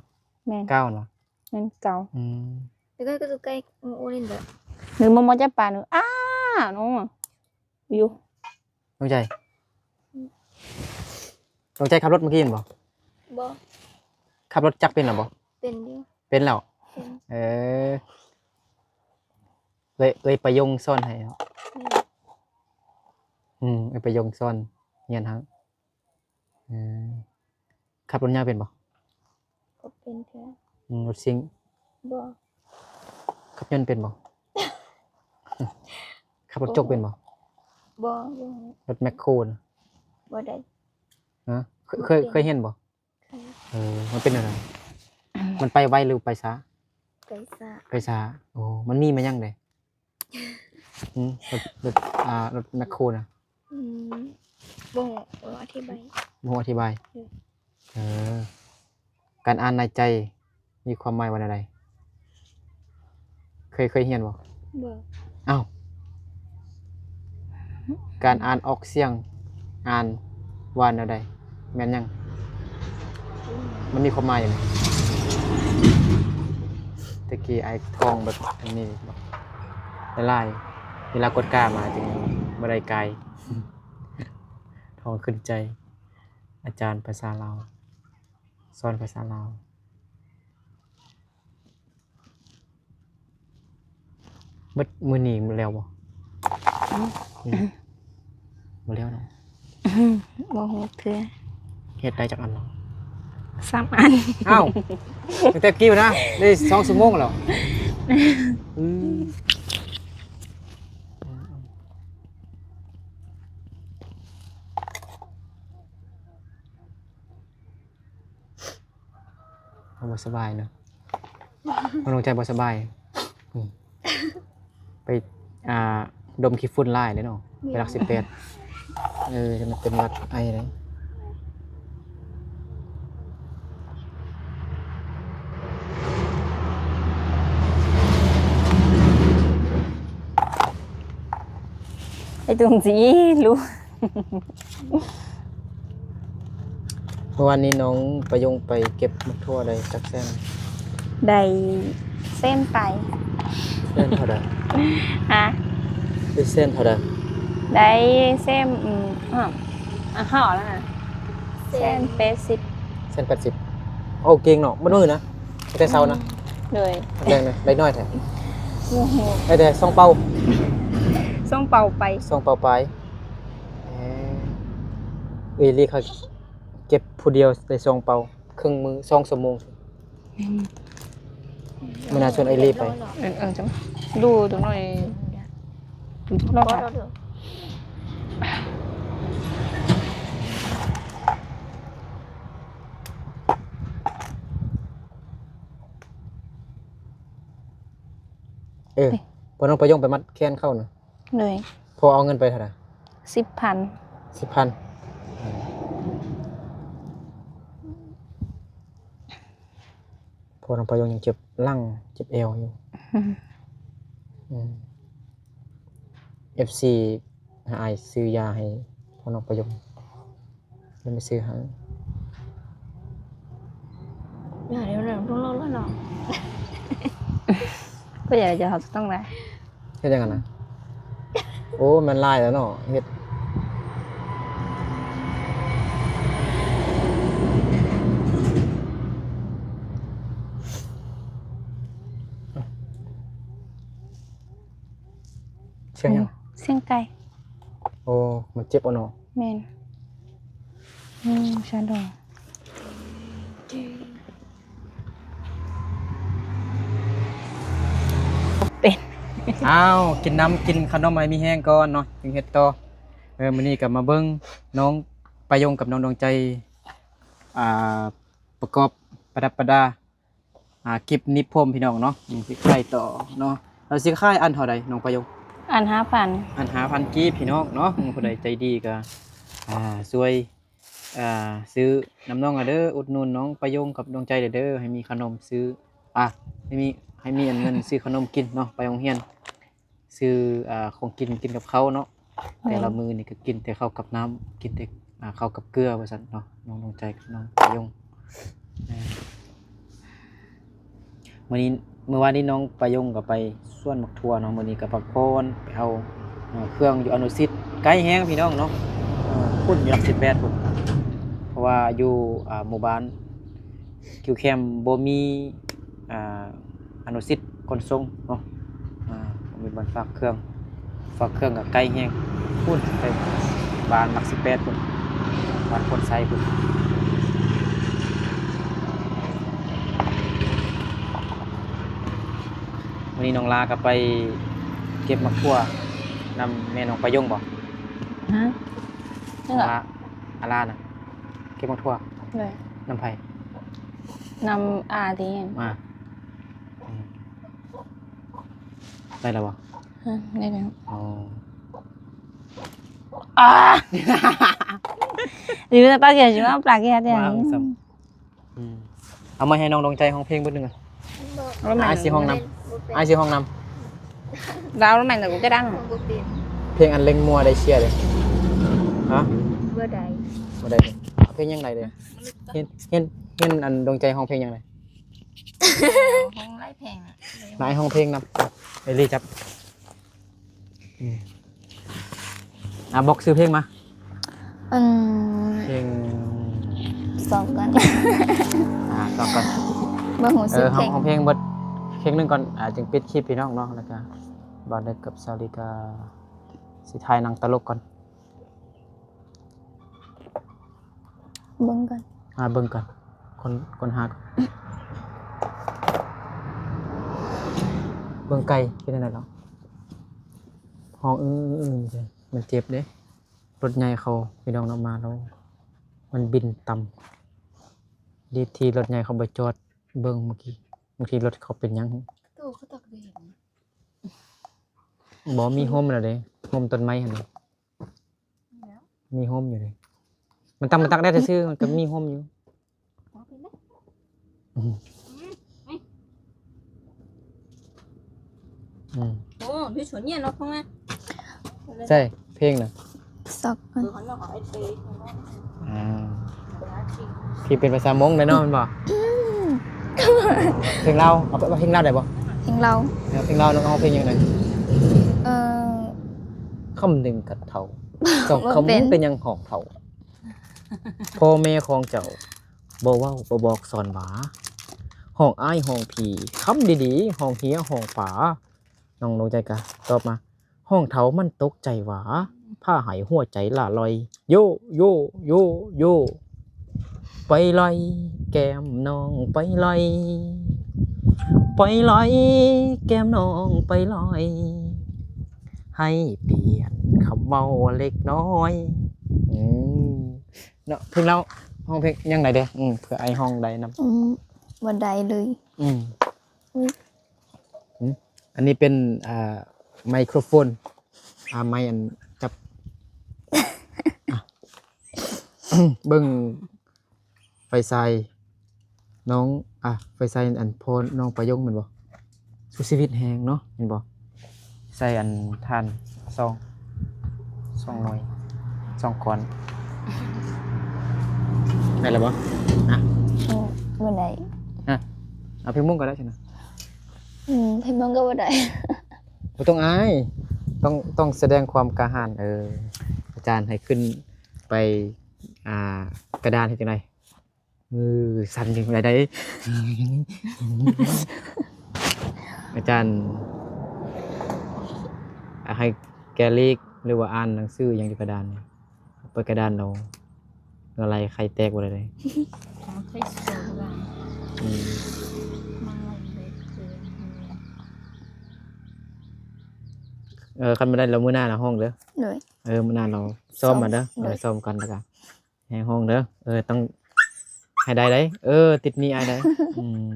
ແມ່ນ ກ້າວ ອັນຫວາ? ແມ່ນ ກ້າວ ອືມ ແລ້ວກໍໃກ້ ໂອ້ ນີ້ແຫຼະ ຫຼື ມອມ ຈະປານ ອ້າ ນ້ອງ ຢູ່ ດວງໃຈ ດວງໃຈຂັບລົດເມື່ອກີ້ແມ່ນບໍ່? ບໍ່ ຂັບລົດຈັກເປັນແລ້ວບໍ່? ເປັນຢູ່ ເປັນແລ້ວ ເປັນ ເອີ ເອີຍ ເອີຍປະຍົງສອນໃຫ້ເນາະ ແມ່ນ ອືມ ເອີຍປະຍົງສອນຮຽນໃຫ້ ເອີ ຂັບລົດຍາວເປັນບໍ່? ບໍ່ເປັນເທື່ອ ອືມ ລົດຊິງ ບໍ່ ຂັບຍົນເປັນບໍ່? ຂັບລົດຈົກເປັນບໍ່? ບໍ່ ບໍ່ ລົດແມັກໂຄນະ ບໍ່ໄດ້ ຮະ ເຄີຍ ເຄີຍ ບໍ່ເປັນ ເຄີຍເຫັນບໍ່? ເຄີຍ ເອີ ມັນເປັນແນວໃດ? ມັນໄປໄວຫຼືໄປຊ້າ? ໄປຊ້າ ໄປຊ້າ ໂອ້ ມັນມີມາຫຍັງເດ? ຫຶ ລົດ ລົດ ອ່າ ລົດແມັກໂຄນະ ອືມ ບໍ່ຮູ້ ບໍ່ຮູ້ອະທິບາຍ ບໍ່ຮູ້ອະທິບາຍ ອືມ ເອີ ການອ່ານໃນໃຈມີຄວາມໝາຍວ່າແນວໃດ? ເຄີຍ ເຄີຍຮຽນບໍ່? ບໍ່ ອ້າວ ການອ່ານອອກສຽງ ອ່ານວ່າແນວໃດ? ແມ່ນຫຍັງ? ມັນມີຄວາມໝາຍຫຍັງ? ແຕ່ກີ້ອ້າຍທ່ອງແບບອັນນີ້ຫຼາຍໆ ເວລາກວດກາມາຈຶ່ງບໍ່ໄດ້ກາຍ ທ່ອງຂຶ້ນໃຈ ອາຈານພາສາລາວ ສອນພາສາລາວ. ເບິດມື້ນີ້ແລ້ວບໍ່? ອືມ ອືມ ບໍ່ແລ້ວເນາະ ບໍ່ຮູ້ເທື່ອ ເຮັດໄດ້ຈັກອັນເນາະ? ສາມອັນ ອ້າວ ຕັ້ງແຕ່ກີ້ນະ ໄດ້ສອງຊົ່ວໂມງແລ້ວ ອືມ ເຮົາບໍ່ສະບາຍເນາະ ນ້ອງດວງໃຈບໍ່ສະບາຍ ອືມ ອ່າ ດົມຂີ້ຝຸ່ນຫຼາຍເດ້ເນາະ ແມ່ນ ໄປຫຼັກສິບແປດ ເອີ ຈະມາເປັນຫວັດໄອເດ້. ໄອ້ຕຸງຈີລູກ ເມື່ອວານນີ້ນ້ອງປະຍົງໄປເກັບໝາກຖົ່ວໄດ້ຈັກແສນ? ໄດ້ແສນປາຍ. ແສນເທົ່າໃດ? ຮະ? ໄດ້ແສນເທົ່າໃດ? ໄດ້ແສນ ອືມ ເທົ່າໃດນະ? ແສນແປດສິບ. ແສນແປດສິບ. ເອົາເກັ່ງເນາະ ບໍ່ໜ້ອຍນະ ແຕ່ເຊົ້ານະ. ອືມ ໂດຍ. ໄດ້ ໄດ້ໜ້ອຍແທ້. ໂອ້ໂຫ ໄດ້ແຕ່ສອງເປົາ. ສອງເປົາໄປ. ສອງເປົາປາຍ. ເອີ ເອີລີ ຂ້ອຍເກັບຜູ້ດຽວໄດ້ສອງເປົາ ເຄິ່ງມື້ ສອງຊົ່ວໂມງ. ອືມ ມື້ໜ້າຊວນເອີລີໄປ. ເອີ ເອີ ຈັງດູຈັກໜ້ອຍ ໂທລະທັດ. ເອີ ເອີ ພໍນ້ອງປະຍົງໄປມັດແຂນເຂົານະ. ໂດຍ. ພໍ່ເອົາເງິນໄປເທົ່າໃດ? ສິບພັນ. ສິບພັນ. ພໍ່ນ້ອງປະຍົງຍັງເຈັບຫຼັງເຈັບແອວຢູ່. ອືມ ອືມ ເອັຟຊີ ໃຫ້ອ້າຍຊື້ຢາໃຫ້ພໍ່ນ້ອງປະຍົງ. ເດີນໄປຊື້ໃຫ້. ຢ່າເດີນນຳ ຕ້ອງເລົ່າແລ້ວເນາະ. ກໍຢ່າຈະເຮົາຕ້ອງໄດ້. ເຮັດຫຍັງຫັ້ນນະ? ໂອ້ ແມ່ນຫຼາຍແລ້ວເນາະ ເຮັດ. ສຽງຫຍັງ? ສຽງໄກ່. ໂອ້ ມັນເຈັບເອົາເນາະ. ແມ່ນ. ອືມ ຊາດອງ ເປັນ. ອ້າວ ກິນນ້ຳ ກິນຂະໜົມໃຫ້ມີແຮງກ່ອນເນາະ ຈຶ່ງເຮັດຕໍ່. ເອີ ມື້ນີ້ກໍມາເບິ່ງນ້ອງປະຍົງກັບນ້ອງດວງໃຈ ອ່າ ປະກອບປະດັບປະດາ ອ່າ ກິບໜີບຜົມພີ່ນ້ອງເນາະ. ອືມ ຊິຂາຍຕໍ່ເນາະ. ລາວຊິຂາຍອັນເທົ່າໃດນ້ອງປະຍົງ? ອັນຫ້າພັນ. ອັນຫ້າພັນກີບພີ່ນ້ອງເນາະ. ອືມ ຜູ້ໃດໃຈດີກໍ ອ່າ ຊ່ວຍ ອ່າ ຊື້ນຳນ້ອງເດີ ອຸດໜູນນ້ອງປະຍົງກັບດວງໃຈເດີ ໃຫ້ມີຂະໜົມຊື້ ອ່າ ໃຫ້ມີ ໃຫ້ມີອັນເງິນຊື້ຂະໜົມກິນເນາະ ໄປໂຮງຮຽນ. ຊື້ ອ່າ ຂອງກິນ ກິນກັບເຂົ້າເນາະ. ແມ່ນ. ແຕ່ລະມື້ນີ້ກໍກິນແຕ່ເຂົ້າກັບນ້ຳ ກິນແຕ່ ອ່າ ເຂົ້າກັບເກືອວ່າຊັ້ນເນາະ ນ້ອງດວງໃຈກັບນ້ອງປະຍົງ. ແມ່ນ. ມື້ນີ້ ມື້ວານນີ້ນ້ອງປະຍົງກໍໄປສວນໝາກຖົ່ວເນາະ ມື້ນີ້ກໍພັກຜ່ອນ ໄປເອົາ ເອີ ເຄື່ອງຢູ່ອະນຸສິດ ໄກແຮງພີ່ນ້ອງເນາະ. ເອີ ພຸ້ນຢູ່ຫຼັກສິບແປດພຸ້ນ ເພາະວ່າຢູ່ ອ່າ ໝູ່ບ້ານ ຄິວແຄມບໍ່ມີ ອ່າ ອະນຸສິດຂົນສົ່ງເນາະ ອ່າ ບໍ່ມີບ່ອນຝາກເຄື່ອງ ຝາກເຄື່ອງກໍໄກແຮງ ພຸ້ນໄປບ້ານຫຼັກສິບແປດພຸ້ນ ບ້ານໂພນໄຊພຸ້ນ. ມື້ນີ້ນ້ອງລາກໍໄປເກັບໝາກຖົ່ວນຳແມ່ນ້ອງປະຍົງບໍ່? ຮະ? ນ້ອງລາ ອາລານະ ເກັບໝາກຖົ່ວ. ໂດຍ. ນຳໃຜ? ນຳອາຕິ. ອາ ອືມ ໄດ້ແລ້ວບໍ່? ຮະ ໄດ້ແລ້ວ. ອໍ ອາ ຊິມາປາກແກຊິມາປາກແກແທ້. ອືມ ເອົາມາໃຫ້ນ້ອງດວງໃຈຮ້ອງເພງເບິດໜຶ່ງ. ອ້າຍຊິຮ້ອງນຳ ອ້າຍຊິຮ້ອງນຳ. ລາວແມ່ນແຕ່ກູກະດັງ ເພງອັນເລັງມົວໄດ້ເຊຍເດ້. ຮະ? ບໍ່ໄດ້ ບໍ່ໄດ້ເດ້. ເພງຫຍັງໄດ້ເດ້? ເຫັນ ເຫັນ ເຫັນອັນດວງໃຈຮ້ອງເພງຫຍັງໄດ້? ຮ້ອງຫຼາຍເພງ. ນາຍຮ້ອງເພງນຳ. ເອລີຈັບ. ອືມ ອ່າ ບອກຊື່ເພງມາ. ອືມ ເພງ ຊອກກ່ອນ ອ່າ ຊອກກ່ອນ ບໍ່ຮູ້ຊື່ເພງ. ເອີ ເຮົາຮ້ອງເພງເບິດເພງໜຶ່ງກ່ອນ ອ່າ ຈຶ່ງປິດຄລິບພີ່ນ້ອງເນາະ. ແລ້ວກະບ່າວເດັກກັບສາວລີກະຊິຖ່າຍໜັງຕະຫຼົກກ່ອນ. ເບິ່ງກ່ອນ ຫາເບິ່ງກ່ອນ ຄົ້ນ ຄົ້ນຫາກ່ອນ. ເບິ່ງໄກ່ເປັນຈັ່ງໃດເນາະ ຮ້ອງ ອື ອື ອື ມັນເຈັບເດ້. ລົດໃຫຍ່ເຂົາ ພີ່ນ້ອງເນາະ ມາແລ້ວ ມັນບິນຕ່ຳ. ດີທີ່ລົດໃຫຍ່ເຂົາບໍ່ຈອດເບິ່ງເມື່ອກີ້ ບາງທີລົດເຂົາເປັນຫຍັງ. ໂຕເຂົາຕັກແດດນະ. ບໍ່ ມີຮົ່ມແລ້ວເດ້ ຮົ່ມຕົ້ນໄມ້ຫັ້ນນະ ມີຮົ່ມຢູ່ເດ້. ມັນຕັ້ງ ມັນຕັ້ງໄດ້ຊື່ໆ ມັນກໍມີຮົ່ມຢູ່. ອືມ ອືມ ໂອ້ ມີສວນເຍເນາະ ຂອງນະ ໃຊ່ ເພງນະ ສອກກ່ອນ ອ່າ ທີ່ເປັນພາສາມົ້ງໄດ້ເນາະ ແມ່ນບໍ່? ເພງລາວ ເອົາເພງລາວໄດ້ບໍ່? ເພງລາວ ເພງລາວ ນ້ອງຮ້ອງເພງຫຍັງໄດ້? ເອີ ຄຳໜຶ່ງກັນເຖົ້າ ສອງຄຳເປັນ ເປັນຫຍັງຮ້ອງເຖົ້າ? ພໍ່ແມ່ຂອງເຈົ້າບໍ່ເວົ້າບໍ່ບອກສອນຫວາ ຮ້ອງອ້າຍຮ້ອງພີ່ ຄຳດີໆ ຮ້ອງເຮຍຮ້ອງປາ. ນ້ອງດວງໃຈກະຕອບມາ ຮ້ອງເຖົ້າມັນຕົກໃຈຫວາ ພາໃຫ້ຫົວໃຈຫຼ້າລ່ອຍ ໂຢ ໂຢ ໂຢ ໂຢ ໄປລ່ອຍແກ້ມນ້ອງໄປລ່ອຍ ໄປລ່ອຍແກ້ມນ້ອງໄປລ່ອຍ ໃຫ້ປ່ຽນຄຳເວົ້າເລັກນ້ອຍ. ອືມ ເນາະ ເພງລາວ ຮ້ອງເພງຫຍັງໄດ້ເດ້? ອືມ ເພື່ອອ້າຍຮ້ອງໄດ້ນຳ. ອືມ ບໍ່ໄດ້ເລີຍ. ອືມ ອືມ ອັນນີ້ເປັນ ອ່າ ໄມໂຄຣໂຟນ ອ່າ ໄມອັນຈັບ ເບິ່ງໄຟສາຍ ນ້ອງ ອ່າ ໄຟສາຍອັນພໍ່ນ້ອງປາຍົງແມ່ນບໍ່? ສູ້ຊີວິດແຮງເນາະ ແມ່ນບໍ່? ໃສ່ອັນຖ່ານສອງ ສອງໜ່ວຍ ສອງກ້ອນ ໄດ້ແລ້ວບໍ່? ຮະ ໂອ້ ບໍ່ໄດ້ ຮະ ເອົາເພງມົ້ງກໍໄດ້ຊັ້ນນະ. ອືມ ເພງມົ້ງກໍບໍ່ໄດ້ ບໍ່ຕ້ອງອາຍ ຕ້ອງ ຕ້ອງສະແດງຄວາມກ້າຫານ. ເອີ ອາຈານໃຫ້ຂຶ້ນໄປ ອ່າ ກະດານເຮັດຈັ່ງໃດ? ມືສັ່ນຈັ່ງໃດໄດ້ ອາຈານໃຫ້ແກະເລກ ຫຼືວ່າອ່ານໜັງສືຫຍັງຢູ່ກະດານນີ້ ເປີດກະດານເອົາ ເຫື່ອໄຫຼໄຂ່ແຕກບໍ່ໄດ້ເດ້. ອືມ ເອີ ຄັນບໍ່ໄດ້ແລ້ວມື້ໜ້າລະຮ້ອງເດີ. ໂດຍ ເອີ ມື້ໜ້າລະຊ້ອມມາເດີ. ໂດຍ ເອີ ຊ້ອມກັນແລ້ວກະ ໃຫ້ຮ້ອງເດີ. ເອີ ຕ້ອງໃຫ້ໄດ້ໄດ໋. ເອີ ຕິດໜີ້ອ້າຍໄດ໋. ອືມ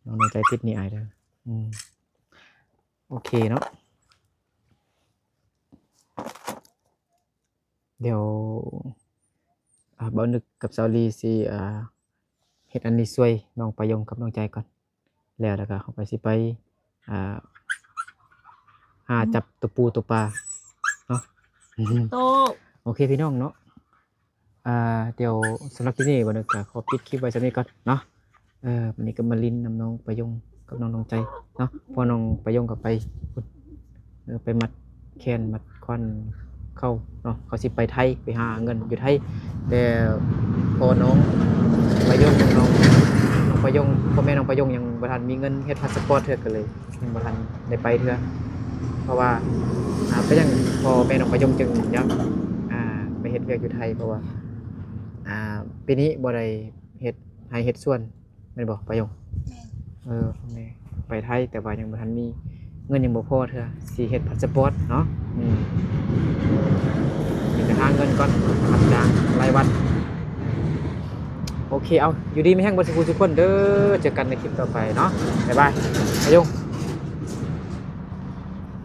ນ້ອງດວງໃຈຕິດໜີ້ອ້າຍເດີ. ອືມ ໂອເຄເນາະ ດຽວ ອ່າ ບ່າວນຶກກັບສາວລີຊິ ອ່າ ເຮັດອັນນີ້ຊ່ວຍນ້ອງປາຍົງກັບນ້ອງໃຈກ່ອນ. ແລ້ວ ແລ້ວກໍເຮົາກໍຊິໄປ ອ່າ ຫາ ອືມ ຈັບຕົວປູຕົວປາເນາະ. ໂຕ ໂອເຄພີ່ນ້ອງເນາະ ອ່າ ດຽວສຳລັບຄລິບນີ້ ບ່າວນຶກກໍຂໍປິດຄລິບໄວ້ສ່ຳນີ້ກ່ອນເນາະ. ເອີ ວັນນີ້ກໍມາຫຼິ້ນນຳນ້ອງປາຍົງກັບນ້ອງດວງໃຈເນາະ ເພາະນ້ອງປາຍົງກໍໄປພຸ້ນ ເອີ ໄປມັດແຂນມັດ ຄວັນເຂົ້າເນາະ ເຂົາຊິໄປໄທ ໄປຫາເງິນຢູ່ໄທ ແຕ່ພໍ່ນ້ອງປາຍົງ ນ້ອງ ນ້ອງປາຍົງ ພໍ່ແມ່ນ້ອງປາຍົງຍັງບໍ່ທັນມີເງິນເຮັດພາສປອດເທື່ອ ກໍເລີຍຍັງບໍ່ທັນໄດ້ໄປເທື່ອ. ເພາະວ່າ ອ່າ ເປັນຫຍັງພໍ່ແມ່ນ້ອງປາຍົງຈຶ່ງຢາກ ອ່າ ໄປເຮັດວຽກຢູ່ໄທ ເພາະວ່າ ອ່າ ປີນີ້ບໍ່ໄດ້ເຮັດໄຮ່ເຮັດສວນ ແມ່ນບໍ່ປາຍົງ? ແມ່ນ ເອີ ພໍ່ແມ່ໄປໄທ ແຕ່ວ່າຍັງບໍ່ທັນມີ ເງິນຍັງບໍ່ພໍເທື່ອ ຊິເຮັດພາສປອດເນາະ. ອືມ ມີແຕ່ຫາເງິນກ່ອນ ຮັບຈ້າງລາຍວັນ. ໂອເຄ ເອົາ ຢູ່ດີມີແຮງເບິດສູ່ຜູ້ສູ່ຄົນເດີ ເຈີກັນໃນຄລິບຕໍ່ໄປເນາະ ບາຍບາຍ ປາຍົງ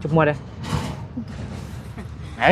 ຈຸບມົວເດີ. ເອີ